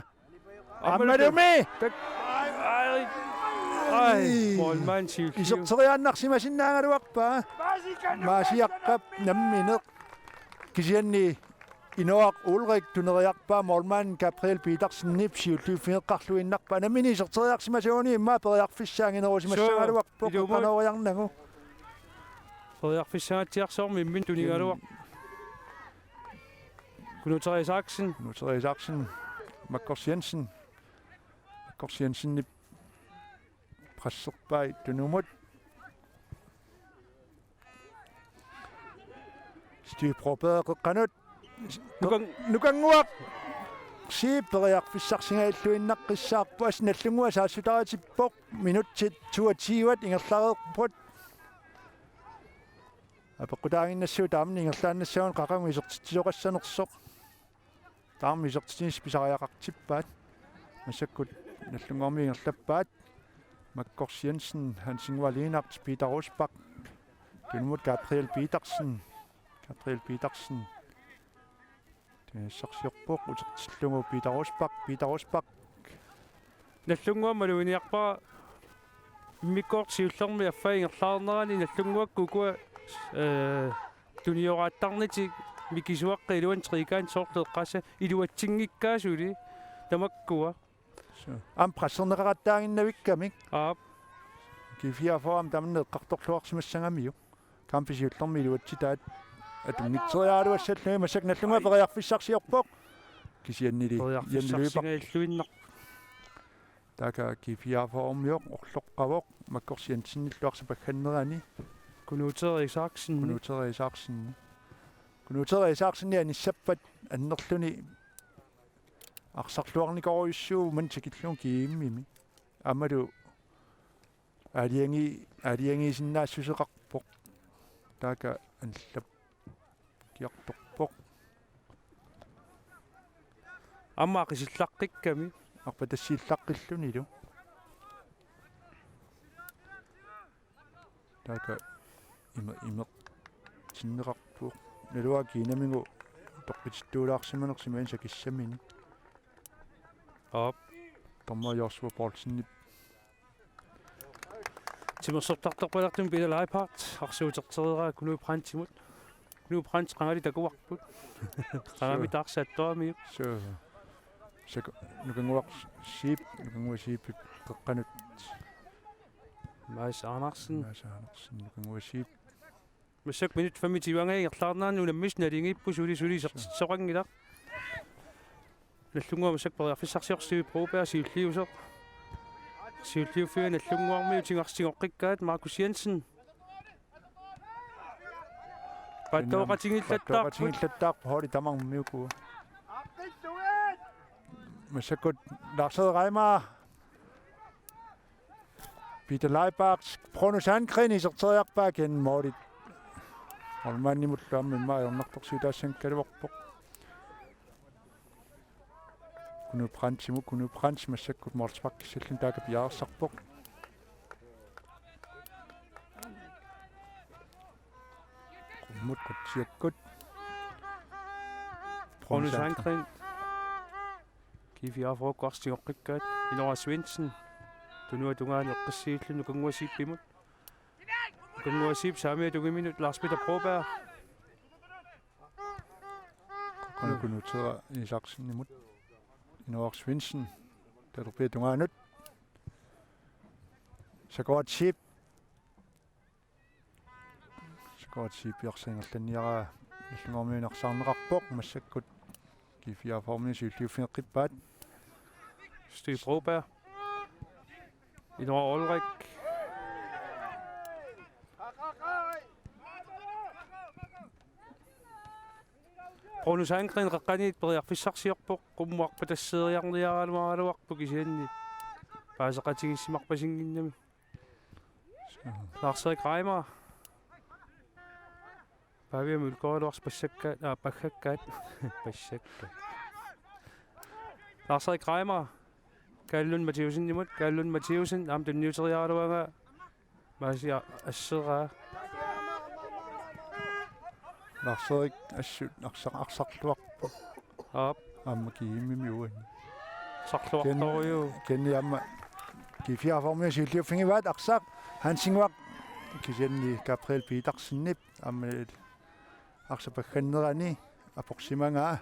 Aammalumi! Tak-, ai, ai, målmand siulliu- Iserteriaannarsimasinnaagaluarpaa. Maasiaqqap nammineq. Kisianni Inooraq Ulrik tuneriarpaa målmand Gabriel Petersenip siulliuffigeqqarluinnarpaa. Nammineq iserteriarsimasuuguni immaqa periarfissaannginnerusimassagaluarpoq. Suu, ilumut. Qeqqanooriarnagu. Periarfissangaatsiarsuarmik imminut tunigaluarpoq. Knud Terje Isaksen. Knud Terje Isaksen. Markus Jensen. Markus Jensenip presserpai tunumut. Stig Broberg qeqqanut. Nukan-, Nukannguaq. Siip periarfissarsingajalluinnaqqissaarpoq, assut Nagdlunguaq saassuteqarpoq. Minutsit toogtyve ingerlareerput. Apeqqutaaginnassaaq taamani ingerlaannassagunarpoq qaqugu isertitsisoqassanersoq. Taama isertitsinissaq pisariaqartippaat. Massakkut Nagdlunguarmiut ingerlappaat. Markus Jensen, Hans Ingvar Lennert, Peter Rosbach. Tunumut Gabriel Petersen. Gabriel Petersen. Tunisassarsiorpoq utertillugu Peter Rosbach, Peter Rosbach. Nagdlunguaq maluginiarpara immikkoortoq siullermik affaa ingerlaarnerani Nagdlunguakkut ukua, eh, tunioraattarnitik mikisuaqqat iluanni trekanti soorlu eqqaasa iluatsinngikkaat suli tamakkua. Suu. Aamma presserneqaqattaaginnavikkami. Aap. G fireogfyrre aamma tamanna eqqartorluarsimassagamiuk. Kampip siullermi iluatsitaat atunngitseriaraluassallugit, massakkut Nagdlunguaq periarfissarsiorpoq. Kisiannili Jan Lybach. Periarfissarsingajalluinnarpoq. Taakku G fireogfyrre-mioq orloqqavoq, Markus Jensenillu arsaq paggannerani. Knud Terje Isaksen. Knud Terje Isaksen. Knud Terje Isaksen anissappat annerluni arsarluarnikoorujussuuvoq manna tikillugu G M-imi. Aammalu aalajangi-, aalajangiisinnaassuseqarpoq. Taakku anillappiartorpoq. Aamma aqisillaqqikkamik. Arpatassiillaqqillunilu. Taakku ime-, imeqartinneqarpoq. Naluara kiinamigu toqqitittuulaarsimanersoq imaluunniit sakissamini. Aap. Tamanna Joshua Poulsenip. Timersortartorpallaartumik Peter Leibhardt, arsaq utertereeraa Knud Brandtimut. Knud Brandt qangali takuarput. Qangami taarsaattuamiuk. Suu. Sako, Nukannguaq Zeeb, Nukannguaq Zeebip qeqqanut. Mads Andersen. Mads Andersen, Nukannguaq Zeeb. Massakkut minut femogtyve-nngilaq ingerlaarnerani unammisut naligiipput, suli suli isertitsisoqanngilaq. Nagdlunguaq massakkut periarfissarsiorpoq, Steve Broberg siulliusoq. Siulliuffiga Nagdlunguarmiut tingarsigoqqikkaat, Markus Jensen. Pattooqatigiillattaarput. Pattooqatigiillattaarput, holdi tamarmi uku. Massakkut Lars Reimer. Peter Leibhardt, Bruno Sandgreen iserteriarpaa, kisianni måli målmandimullu aamma immaqa ajornartorsiutaassanngikkaluarpoq. Knud Brandtimut, Knud Brandt massakkut målsparkissalluni taakku piareersarpoq. Qummut qutsiakkut. Bruno Sandgreen. G-fireogfyrre-kut arsaq tigoqqikkaat, Inooraq Svendsen. Tunuata tungaanut eqqissiilluni Nukannguaq Zeebimut. Nukannguaq Zeeb saamiata tungiminut Lars Peter Broberg. Qanukunu Tera Isaksenimut. Inooraq Svendsen. Talerpiata tungaanut. Sakuat Zeeb. Sakuat Zeeb arsaq ingerlanniaraa Nagdlunguarmiunit arsaarneqarpoq, massakkut G-fireogfyrre-miut siulliuffigeqqippaat. Steve Broberg. Inooraq Olrik. Bruno Sandgreen qeqqaniit periarfissarsiorpoq, qummut arpatasseeriarniaraluaraluarpoq kisianni paaseqatigiissimarpasinngimmat. Lars-Erik Reimer. Pavia Mølgaard arsaq passakkaat, aa, paggakkaat. Passakkaat. Lars-Erik Reimer. Kaallun Mathiussenimut, Kaallun Mathiussen, aamma tunniuteriaraluaraa. Maasi asseraa. Lars-Erik assut arsa-, arsarluarpoq. Aap. Aamma G-mimi uani. Arsarluartorujuk. Ken-, kisianni aamma G-fireogfyrre-miut siulliuffigivaat arsaq Hansinnguaq. Kisianni Gabriel Petersenip aamma arsaq paggannerani aporsimagaa.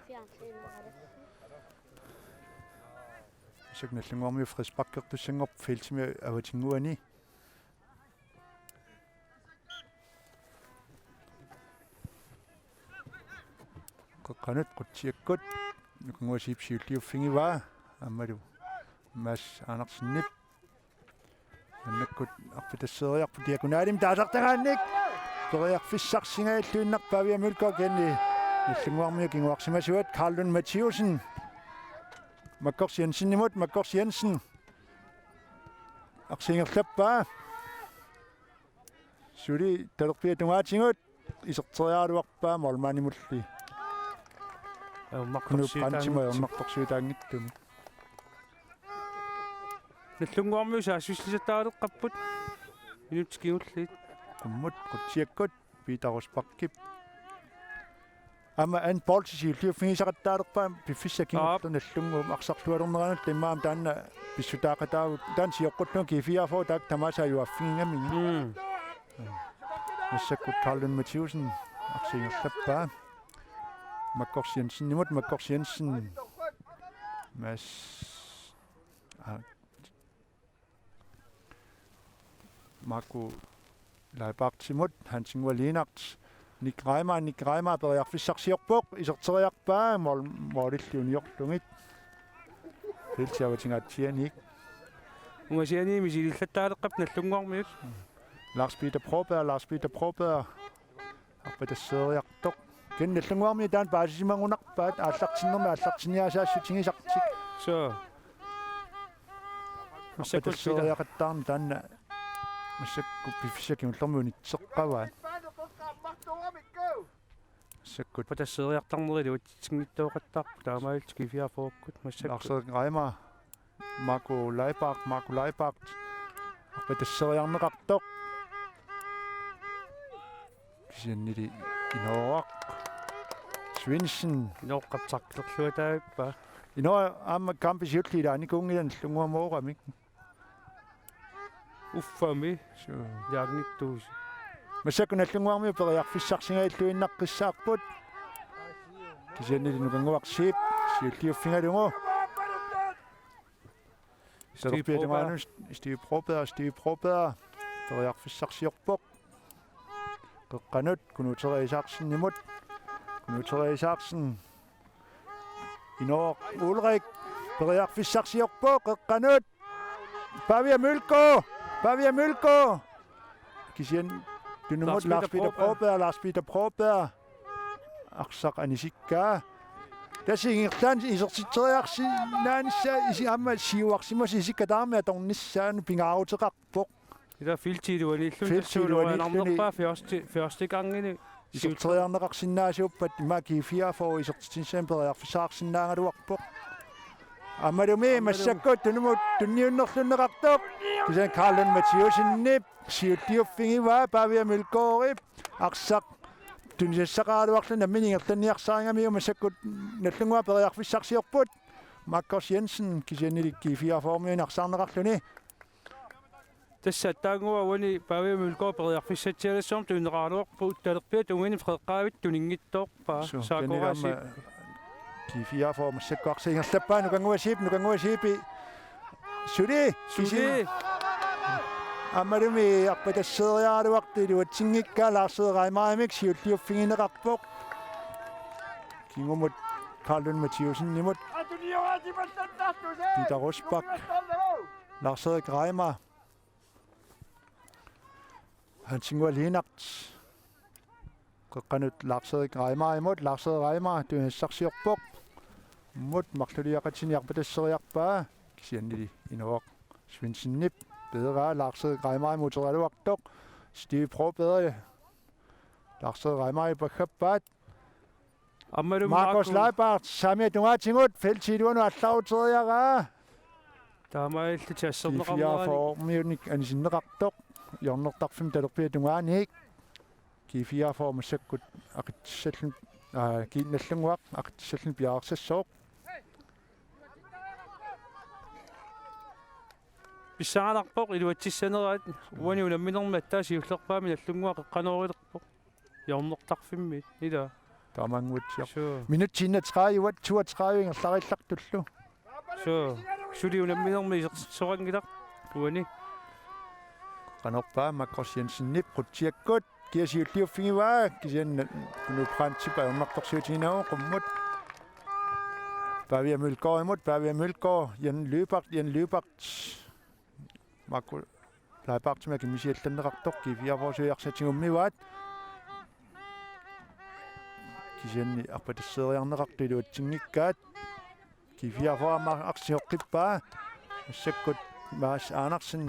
Massakkut Nagdlunguarmiut frisparkertussanngorput feltimi avatinnguani. Qeqqanut qutsiakkut Nukannguaq Zeeb siulliuffigivaa aammalu Mads Andersenip. Maannakkut arpatasseeriarput diagonalimi taasartagaannik. Periarfissarsingajalluinnarpoq Pavia Mølgaard, kisianni Nagdlunguarmiut kinguarsimasuat. Karl Lund Mathiussen. Makkors Jensenimut, Makkors Jensen. Arsaq ingerlappaa. Suli talerpiata tungaatigut iserteriaraluarpaa målmandimulli. Ajornartorsiutaanngitsoq. Knut Brandtimut ajornartorsiutaanngitsumik. Nagdlunguarmiut saassussisattaaleqqapput. Minutsit kingulliit. Qummut qutsiakkut Peter Rosbachip. Aamma Ann Poulsen siulliuffigisaqattaalerpaa piffissap kingullerni Nagdlunguup arsarlualerneranut, immaqa taanna pissutaaqataagut, taanna sioqqullugu G-fireogfyrre taakku tamaasa ajugaaffigigamigit. Mm. Massakkut Karl Lund Mathiussen arsaq ingerlappaa. Makkors Jensenimut, Makkors Jensen. Mads. Aa. Marco Leibartimut, Hansinnguaq Liinaq. Nick Reimer, Nick Reimer periarfissarsiorpoq, iserteriarpaa, mål-, målilli uniorlugit. Feltip avatingaatsianik. Ungasianiit misilillattaaleqqapput Nagdlunguarmiut. Lars Peter Broberg, Lars Peter Broberg. Arpatasseeriartoq. Kisianni Nagdlunguarmiut taanna paasisimagunarpaat aallartinnermi aallartinniarsaassutigisartik. Suu. Massakkut Peter. Arpatasseeriaqattaarneq taanna massakkut piffissap kingullermi unitseqqavaat. Takkut. Arpatasseriartarneri iluatsinngitsoortarput taamaalillutik G fireogfyrrekkut massakkut. Lars-Erik Reimer. Marco Leibach, Marco Leibach. Arpatasseriarneqartoq. Kisiannili Inooraq Svendsen. Inooqqap taklerluataavippaa. Inooq aamma kampi siulliit ilaanikuunngilaq Nagdlunguamooramik. Uffami. Suu. Jaagnittooq. Massakkut Nagdlunguarmiut periarfissarsingajalluinnaqqissaarput. Kisiannili Nukannguaq Zeeb siulliuffigalugu. Steve Broberg. Steve Broberg, Steve Broberg. Periarfissarsiorpoq. Qeqqanut, Knud Therese Isaksenimut. Knud Therese Isaksen. Inooq Ulrik. Periarfissarsiorpoq, qeqqanut. Pavia Mølgaard. Pavia Mølgaard. Kisianni tunumut Lars Peter Lars Peter Broberg. Broberg, Lars Peter Broberg. Arsaq anisikkaa. Tassa ingerlaannaq isertitseriarsinnaanissaa isi aamma siuarsimasoq isikka tamarmik atornissaanut pingaaruteqarpoq. Ila feltiiluaniilluni. Feltiiluaniilluni. Tassuunuaanarnerpaa første, første gangini. Iserteriarneqarsinnaasuuppat ima G fireogfyrre isertitsinissamut periarfissaqarsinnaagaluarpoq. Aammalumi. Aammalumi. Massakkut tunumut tunniunnerlunneqartoq. Kisianni Karl Lund Mathiassenip siulliuffigivaa Pavia Mølgaardip arsaq tunisassaqaraluarluni nammineq ingerlanniarsarigamiuk massakkut Nagdlunguaq periarfissarsiorput. Markus Jensen kisiannili G fireogfyrre-miunit arsaarneqarluni. Tassa aatsaannguaq uani Pavia Mølgaard periarfissatsialassuarmik tunineqaraluarpoq, talerpiata tungaani Frederikkavit tuninngitsoorpaa. Suu, Sakura kanilaamma Zeeb. G fireogfyrre massakkut arsaq ingerlappaa, Nukannguaq Zeeb, Nukannguaq Zeeb. Suli, suli. Kisi-, aammalumi arpatasseriaraluartoq iluatsinngikkaa Lars-Erik Reimerimik siulliuffigineqarpoq. Kingumut Karl Lund Mathiassenimut. Peter Rosbach. Lars-Erik Reimer. Hansinnguaq Lennert. Qeqqanut Lars-Erik Reimerimut, Lars-Erik Reimer tunisassarsiorpoq. Mut marluliaqatini arpatasseriarpaa. Kisiannili Inooq Svendsenip peeraa Lars-Erik Reimerimut uteriaraluartoq. Steve Broberg. Lars-Erik Reimerimut paggappaat. Aammalumi Markus Markus Leibach, saamiata tungaatigut, feltip iluanut allaaruteriaraa. Taamaalillutik asserneqarnerani. G fireogfyrre-miunik anisinneqartoq, hjørnertarfimmut talerpiata tungaaniit. G fireogfyrre massakkut aqitsissalluni, aa, Kiinnallannguaq aqitsissalluni piareersassaaq. Pissanganarpoq iluatsissaneraat, uani unamminermi aatsaat siullerpaamik Nagdlunguaq qeqqanoorilerpoq. Hjørnertarfimmi, ila. Taamaannguatsiarpoq. Suu. Minutsit enogtredive, toogtredive ingerlarillartullu. Suu. Suli unamminermi isertitsisoqanngilaq uani. Qanorpaa Markus Jensenip qutsiakkut kia siulliuffigivaa, kisianni Knud Brandtip ajornartorsiutiginagu qummut. Pavia Mølgaardimut, Pavia Mølgaard, Jan Lyberth, Jan Lyberth. Markus Leiberthimut akimisiallanneqartoq, G fireogfyrre-suit arsaq tigummivaat. Kisianni arpatasseriarneqartut iluatsinngikkaat. G fireogfyrre aamma arsaq tigoqqippaa. Massakkut Mads Andersen.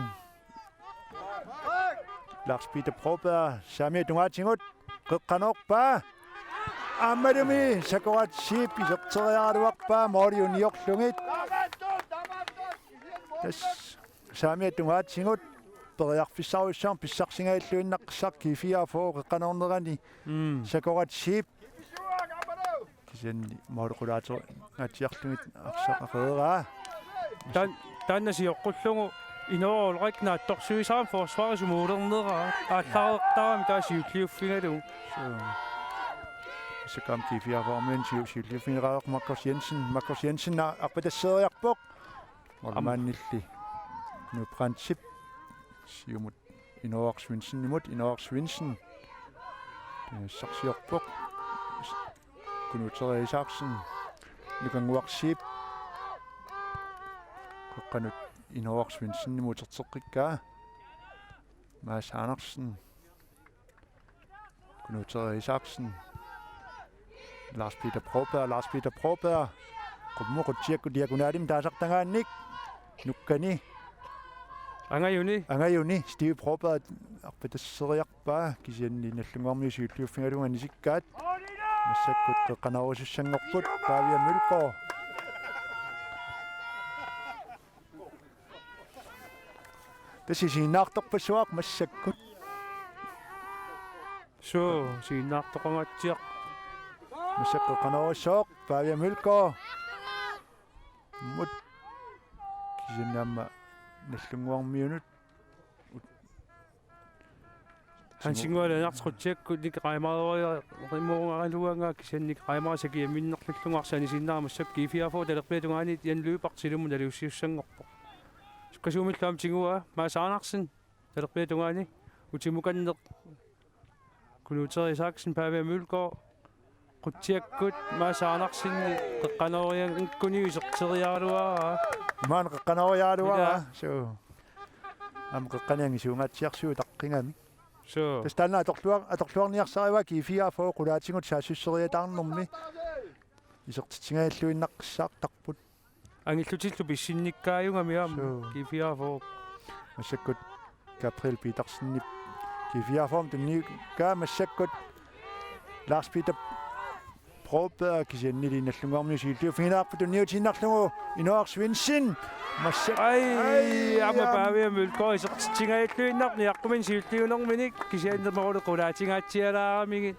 Lars Peter Broberg, saamiata tungaatigut. Qeqqanoorpaa. Aammalumi Sakura Zeeb iserteriaraluarpaa, måli uniorlugit. Tassa saamiata tungaatigut periarfissarujussuarmik pissarsisingajalluinnaqqissaaq G fireogfyrre qeqqanoornerani. Mm. Sakura Zeeb. Kisianni måli qulaateqaatsiarlugit arsaq aqeeraa. Taan-, taanna sioqqullugu Inooq Ulrik naatsorsuisarami forsvari sumuulerneraa. Aallareertarami taava siulliuffigalugu. Suu. Tassa aamma G fireogfyrre-miunit siu-, siulliuffigereeraq Markus Jensen. Markus Jensen a-, arpatasseriarpoq. Målmandilli Knud Brandtip siumut Inooq Svendsenimut, Inooq Svendsen. Tunisassarsiorpoq. Knud Therese Isaksen. Nukannguaq Zeeb. Qeqqanut Inooq Svendsenimut uterteqqikkaa. Mads Andersen. Knud Therese Isaksen. Lars Peter Broberg, Lars Peter Broberg. Qummut qutsiakkut diagonalimik taasartagaannik. Nukkani. Angajuni. Angajuni. Steve Broberg arpatasseriarpaa. Kisianni Nagdlunguarmiut siulliuffigalugu anisikkaat. Massakkut qeqqanoorusussanngorput Pavia Mølgaard. Tassa isiginnaartorpassuaq massakkut. Suu, isiginnaartoqangaatsiaq. Massakkut qeqqanoorussooq Pavia Mølgaard. Mut. Kisianni aamma Nagdlunguarmiunut. Hansinnguaq Lennert qutsiakkut Nick Reimerimoorugaluaraa, kisianni Nick Reimer sakiamminnerlullugu arsaq anisiinnarmat massakkut G fireogfyrre talerpiata tungaani Jan Lyberth silummut naliussisussanngorpoq. Sukkasuumillu aamma tiguaa Mads Andersen talerpiata tungaani utimukanneq Knud Terry Isaksen, Pavia Mølgaard qutsiakkut Mads Andersen qeqqanoorianngikkunik iserteriaraluaraa. Maanna qeqqanooriaraluaraa. Ila. Suu. Aamma qeqqani angisuungaatsiarsuuvoq utaqqigami. Suu. Tassa taanna atorluar-, atorluarniarsarivaa G fireogfyrre qulaatigut saassusseriataarnermi isertitsigajalluinnaqqissaartarput. Angillutillu pissinnikkaajugami aamma. Suu. G fireogfyrre. Massakkut Gabriel Petersenip G fireogfyrre tunniukkaa massakkut Lars Peter Broberg kisiannili Nagdlunguarmiut siulliuffigineqarput tunniutiinnarlugu Inooraq Svendsen. Massa-, ai, ai, aamma aam-, Pavia Mølgaard isertitsigajalluinnarpoq niaqquminik siulliunerminik kisianni Mårtip qulaatingaatsialaaramigit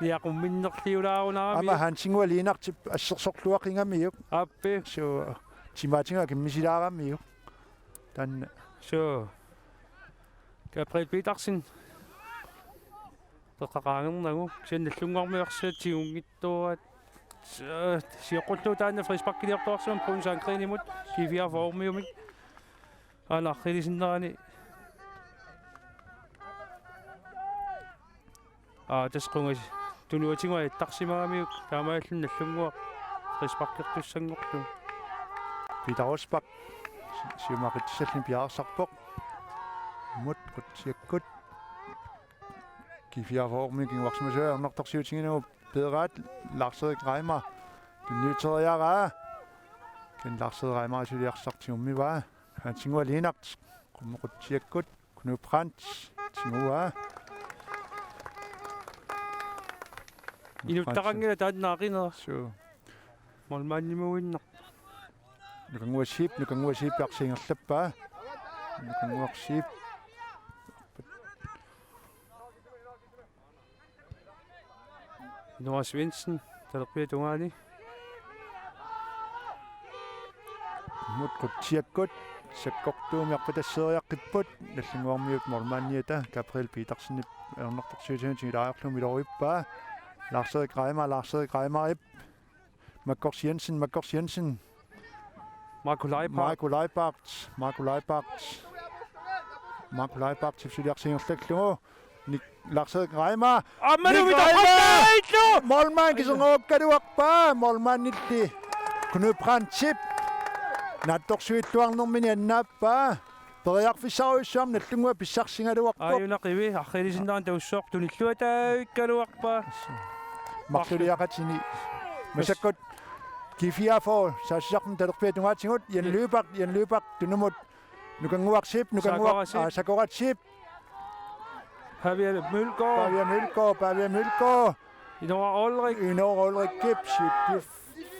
niaqumminnerliulaarunarami. Aamma Hansinnguaq Lennertip assersorluaqigamiuk. Aappi. Suu, timaatigut akimmisilaaramiuk. Taanna. Suu. Gabriel Petersen. Qeqqaqaannginnagu. Kisianni Nagdlunguarmiut arsaat tigunngittuaat. Suu, sioqqullugu taanna frisparkiliortuarsimammata Bruno Sandgreenimut. G fireogfyrre-miumik. Aana arriilisinnarani. Aa, tassa qungas tunuatigut attarsimagamiuk taamaalilluni Nagdlunguaq frisparkertussanngorlugu. Peter Rosbach si-, siumaqitsissalluni piareersarpoq. Mut qutsiakkut. G fireogfyrre-miut kinguarsimasuat ajornartorsiutiginagu peeraat Lars-Erik Reimer. Tunniuteriaraa. Kisianni Lars-Erik Reimer suli arsaq tigummivaa. Hansinnguaq Lennert. Qummut qutsiakkut. Knud Brandt. Tiguaa. Inuttaqanngilaq taanna aqinera. Suu. Målmandimuinnaq. Nukannguaq Zeeb, Nukannguaq Zeeb arsaq ingerlappaa. Nukannguaq Zeeb. Noah Svendsen, talerpiata tungaani. Mut qutsiakkut, sakkortuumik arpatasseeriaqqipput, Nagdlunguarmiut målmandiata, Gabriel Petersenip ajornartorsiutigalugu tigulaariarlugu miloriuppaa. Lars-Erik Reimer, Lars-Erik Reimerip. Markus Jensen, Markus Jensen. Marco Leibhardt. Marco Leibhardt, Marco Leibhardt. Marco Leibhardt, sipsuliarsiingerlaklugu. Nik-, Lars-Erik Reimer. Aamma Nik Reimer! Målmand kiserngorukkaluarpaa, målmandilli. Knud Brandtip. Naatsorsuilluarnermini annaappaa. Periarfissarujussuarmik Nagdlunguaq pissarsigaluarpoq. Aajuna qivi, arriilisinnarani taussooq tunilluataavikkaluarpaa. Marluliaqatini. Massakkut G fireogfyrre, saassussarput talerpiata tungaatigut, Jan Lyberth, Jan Lyberth, tunumut. Nukannguaq Zeeb, Nukannguaq, Sakorat Zeeb. Aa, Sakorat Zeeb. Pavia Mølgaard. Pavia Mølgaard, Pavia Mølgaard. Inooraq Olrik. Inooraq Olrikip, sippiuf.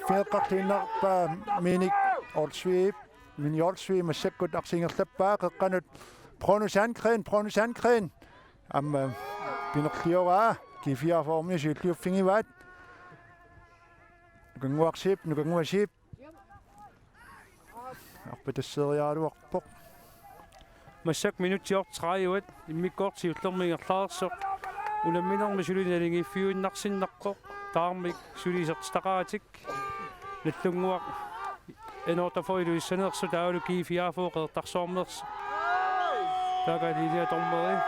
Fineqqartuinnarpaa Minik Olsvig. Minik Olsvig massakkut arsaq ingerlappaa qeqqanut Bruno Sandgreen, Bruno Sandgreen. Aamma pinerlioraa, G fireogfyrre-miut siulliuffigivaat. Nukannguaq Zeeb, Nukannguaq Zeeb. Arpatasseeriaraluarpoq. Massakkut minutsit tredive, immikkoortoq siullermik ingerlareersoq. Unamminermi suli naligiiffiuinnarsinnarpoq. Tamarmik suli isertitaqaratik. Nagdlunguaq N otteogfyrre ilulissaneersoq taavalu G fireogfyrre Qeqertarsuarmeersoq. Taakku linjedommerit.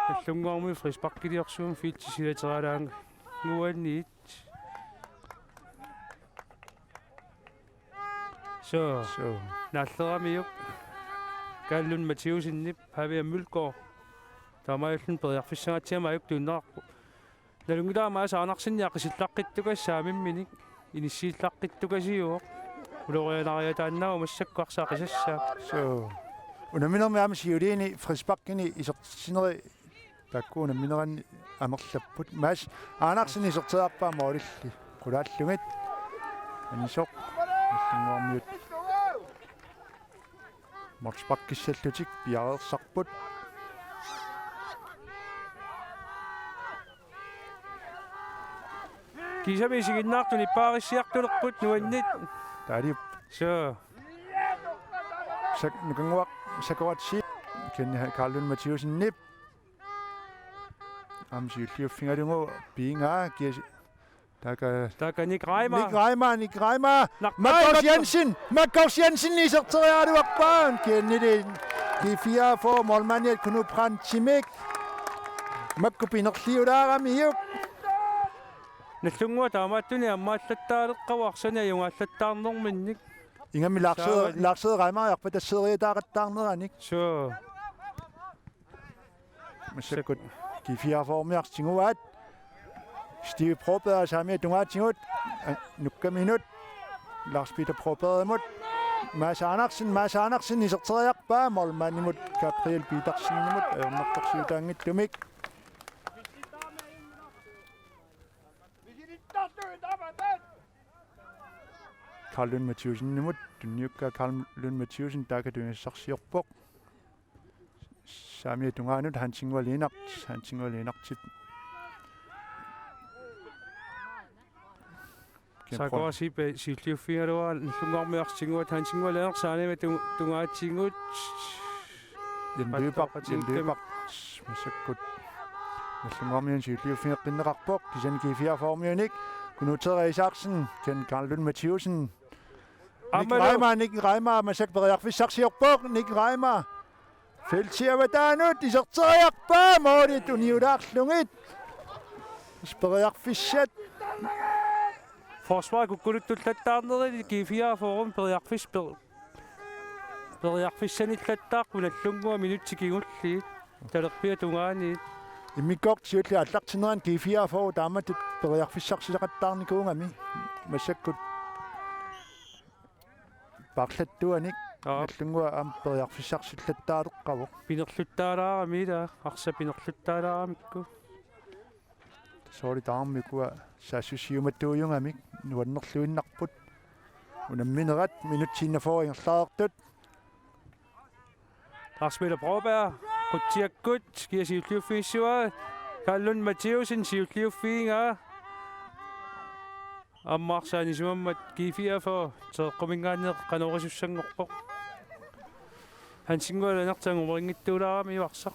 Nagdlunguarmiut frisparkiliorsuupput feltip silaterialaannguaniit. Suu. Suu. Naalleramiuk. Kallun Mathiussenip Pavia Mølgaard. Taamaalilluni periarfissangatsiamik ajuktuinnarpoq. Nalunngilara Mads Andersen aqisillaqqittukasiuk saamimminik. Inissiillaqqittukasiuvoq. Ulorianariataannaavoq massakkut arsaq aqisassaaq. Suu. Unamminermi aamma siuliini frisparkini isertitsinerit Taakku unammineranni amerlapput. Mads Andersen iserteriarpaa målilli qulaallugit. Anisoq. Nallunnguarmiut målsparkissallutik piareersarput. Kiisami isiginnaartut nippaarissiartulerput nuanneq. Taaliup. Suu. Sak-, Nukannguaq Sakoratsi. Kisianni Karl Lund Mathiussenip. Aamma siulliuffigalugu piigaa kiasi. Taakku. Taakku Nick Reimer. Nick Reimer, Nick Reimer. Nak-, Markus Reimer. Jensen, Markus Jensen iserteriaraluarpaa. Kisiannili G fireogfyrre målmandiat Knud Brandtimik. Makku pinerliulaaramiuk. Nallunnguaq taamaattunik ammaallattaaleqqavoq arsani ajugaallattaarnerminnik. Ingammik Lars-, Saavani. Lars Reimer arpatasseeriataaqattaarneranik. Suu. Massakkut G fireogfyrre-miarsinnguaat. Steve Broberg saamiata tungaatigut. Nukkaminut. Lars Peter Brobergimut. Mads Andersen, Mads Andersen iserteriarpaa målmandimut Gabriel Petersenimut ajornartorsiutaanngitsumik. Karl Lund Mathiussenimut, tunniukkaa Karl Lund Mathiussen taakku tunisassarsiorpoq. Saamiata tungaanut Hansinnguaq Lennert, Hansinnguaq Lennertip. Sakoratsi siulliuffigaluarpaa Nallunnguarmiut arsarsinnguaat Hansinnguaq Lennert saamiata tu-, tungaatigut. Jan Lyberth, Jan Lyberth, massakkut. Nallunnguarmiut siulliuffigeqqinneqarpoq, kisianni G fireogfyrre-miunik. Knud Terry Isaksen, Ken Karl Lund Mathiussen. Nick Reimer, Nick Reimer, massakkut periarfissarsiorpoq, Nick Reimer. Feltip avataanut iserteriarpaa, målit uniulaarlugit. Periarfissat. Forsvar kukkuluttulattaarneri G fireogfyrre periarfis-, per-, periarfissanillattaarput Nallunnguaq minutsit kingulliit talerpiata tungaaniit. Immikkoortut siulliit aallartinneranni G fireogfyrre taamatut periarfissarsileqattaarnikuugami. Massakkut paarlattuanik. Aap. Nallunnguaq aamma periarfissarsillattaaleqqavoq. Pinerluttaalaarami ila, arsaq pinerluttaalaaramikku. Soorlu tamarmik ukua saassussiumattuujugamik nuannerluinnarput. Unamminerat minutsit enogfyrre ingerlareersut. Lars Peter Broberg, Qutsiakkut, kia siulliuffigissavaa, Karl Lund Mathiussen siulliuffigaa. Aamma arsaq anisimammat G fireogfyrre, teeqquminngaanniit qanorisussanngorpoq. Hansinnguaq Lennert angumerinngitsuulaarami arsaq.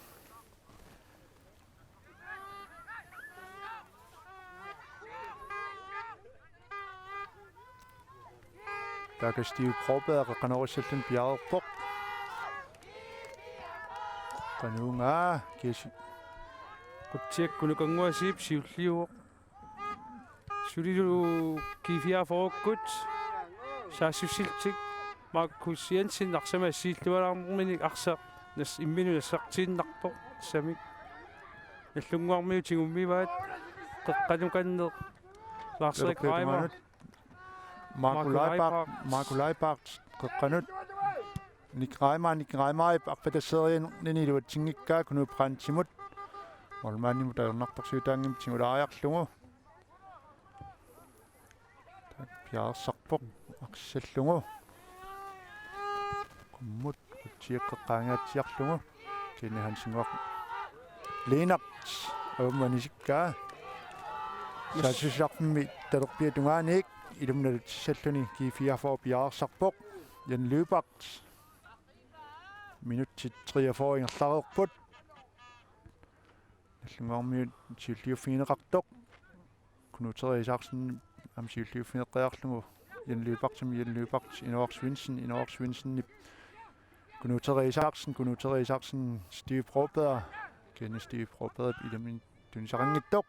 Taakku Steve Broberg qanoq issallun piareerpoq. Qanuunga kiasi. Qutsiakkut Nukannguaq Zeeb siulliuvoq. Sulilu G fireogfyrre-kkut saassussillutik Markus Jensen arsamik assiillualaarnerminik arsaq nas-, imminut nassartiinnarpoq assamik. Nallunnguarmiut tigummivaat qeqqanukanneq Lars-Erik Reimer. Marco Leibarth, Marco Leibarth qeqqanut. Nick Reimer, Nick Reimerip arpatasseeriarnini iluatsinngikkaa Knud Brandtimut. Målmandimut ajornartorsiutaanngimmat tigulaariarlugu. Taakku piareersarpoq arsaq sallugu. Qummut Qutsiakkut qaangaatsiarlugu. Kisianni Hansinnguaq Lennert aamma anisikkaa. Saassussisarfimmi talerpiata tungaaniit ilumut nalutissalluni G fireogfyrre piareersarpoq. Jan Lyberth. Minutsit treogfyrre ingerlareerput. Nallunnguarmiut siulliuffigineqartoq. Knud Terry Isaksen aamma siulliuffigeqqaarlugu. Jan Lyberthimut, Jan Lyberth, Inooraq Svendsen, Inooraq Svendsenip. Knud Terry Isaksen, Knud Terry Isaksen, Steve Broberg. Kisianni Steve Brobergip ilumut tunisaqanngitsoq.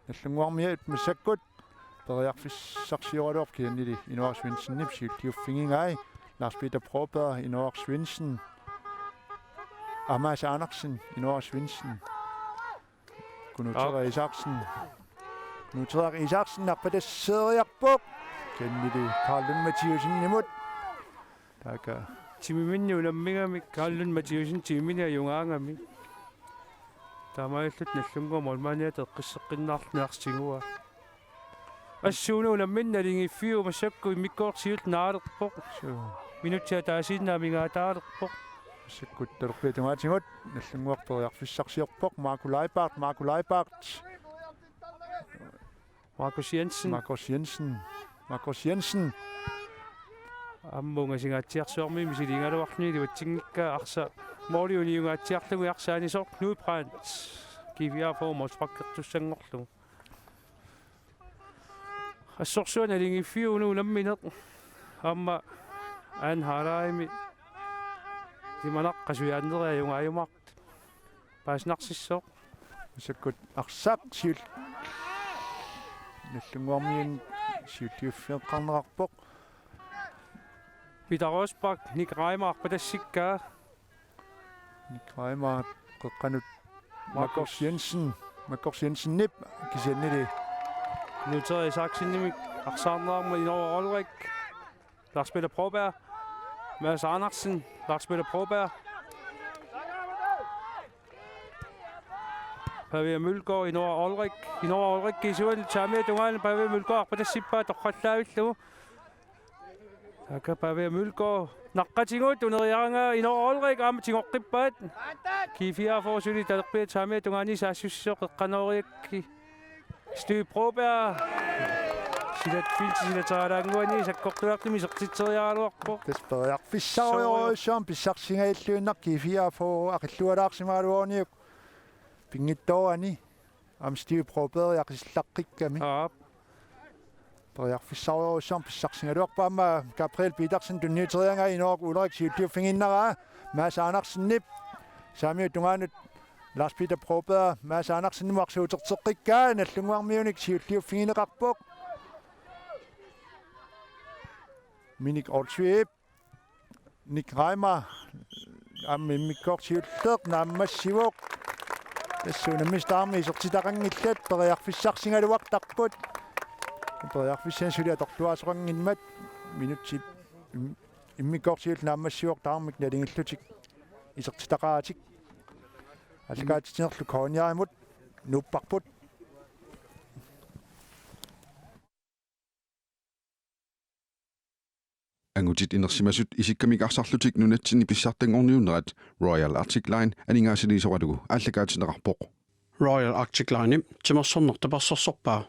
Nallunnguarmiut massakkut periarfissarsioraluarput kisiannili Inooraq Svendsenip siulliuffigigai. Lars Peter Broberg, Inooraq Svendsen. Amaas Andersen, Inooraq Svendsen. Knud Terry Isaksen. Knud Terry Isaksen arpatasseeriarpoq. Kisiannili Karl Lund Mathiussenimut. Taakku. Timiminnut unammigamik Karl Lund Mathiussen timiminnut ajugaagami. Taamaalillutik Nagdlunguaq målmandiata eqqisseqqinnaarluni arsaq tiguaa. Assut unammineq naligiiffiuvoq, massakkut immikkoortoq siulleq naalerpoq. Suu. Minutsit ataasiinnaq amigaataalerpoq. Massakkut talerpiata tungaatigut Nagdlunguaq periarfissarsiorpoq. Marco Leibart, Marco Leibart. Markus Jensen. Markus Jensen. Markus Jensen. Aamma ungasinngatsiarsuarmi misiliigaluarluni iluatsinngikkaa arsaq måli uniungaatsiarlugu arsaq anisoq Knud Brandt. G F A-p målsparkertussanngorlugu. Assorsuaq naligiiffiuvoq unammineq. Aamma Jan Harheimi timanaq qasujaanneri ajugaajumaartut. Paasinarsissaaq. Massakkut arsaq siul-, Nagdlunguarmiut siulliuffigeqqaarneqarpoq. Peter Rosbach, Nick Reimer arpatassikkaa. Nick Reimer qeqqanut Markus. Markus Jensen, Markus Jensenip kisiannili. Knud Terje Isaksenimit arsaarneqarmat Inora Olrik. Lars Peter Broberg. Mads Andersen. Lars Peter Broberg. Pavia Mølgaard, Inora Olrik. Inora Olrik isuan saamiata tungaanut Pavia Mølgaard arpatassippaa torrallaavillugu. Taakku Pavia Mølgaard. Naqqatigut uneriaraangat Inora Olrik aamma tigoqqippaat. G F A-p suli talerpiata saamiata tungaanut saassussisoq qeqqanooriarlugu. Steve Broberg. Silat filti silateralaannguani sakkortuartumik isertitseriaraluarpoq. Tassa periarfissarujorujussuarmik pissarsigalluinnarpoq G F A-p aqillualaarsimagaluaruniuk pinngitsoorani. Aamma Steve Broberg aqisillaqqikkami. Aap. Periarfissarujorujussuarmik pissarsigaluarpoq aamma Gabriel Petersen tunniuteriaraangat Inora Olrik siulliuffigiinnaraa. Mads Andersenip saamiata tungaanut Lars Peter Broberg, Mads Andersenimut arsuuterteqqikkaa, Nagdlunguarmiunik siulliuffigineqarpoq. Minik Olsvigip, Nick Reimer, aamma immikkoortoq siulleq naammassivoq. Tassa unammisut tamarmik isertitaqanngillat, periarfissarsigaluartarput. Periarfissanik suli atorluaasoqanngimmat minutsit im-, immikkoortoq siulleq naammassivoq tamarmik nalingillutik isertitaqaatik. Aallakaatitsinerlu K N R-imut nuupparput. Angutit inersimasut isikkamik arsarlutik nunatsinni pissartanngorniunnerat Royal Arctic Line aningaasaliisoralugu aallakaatinneqarpoq. Royal Arctic Line timersorneq tapersersorpaa.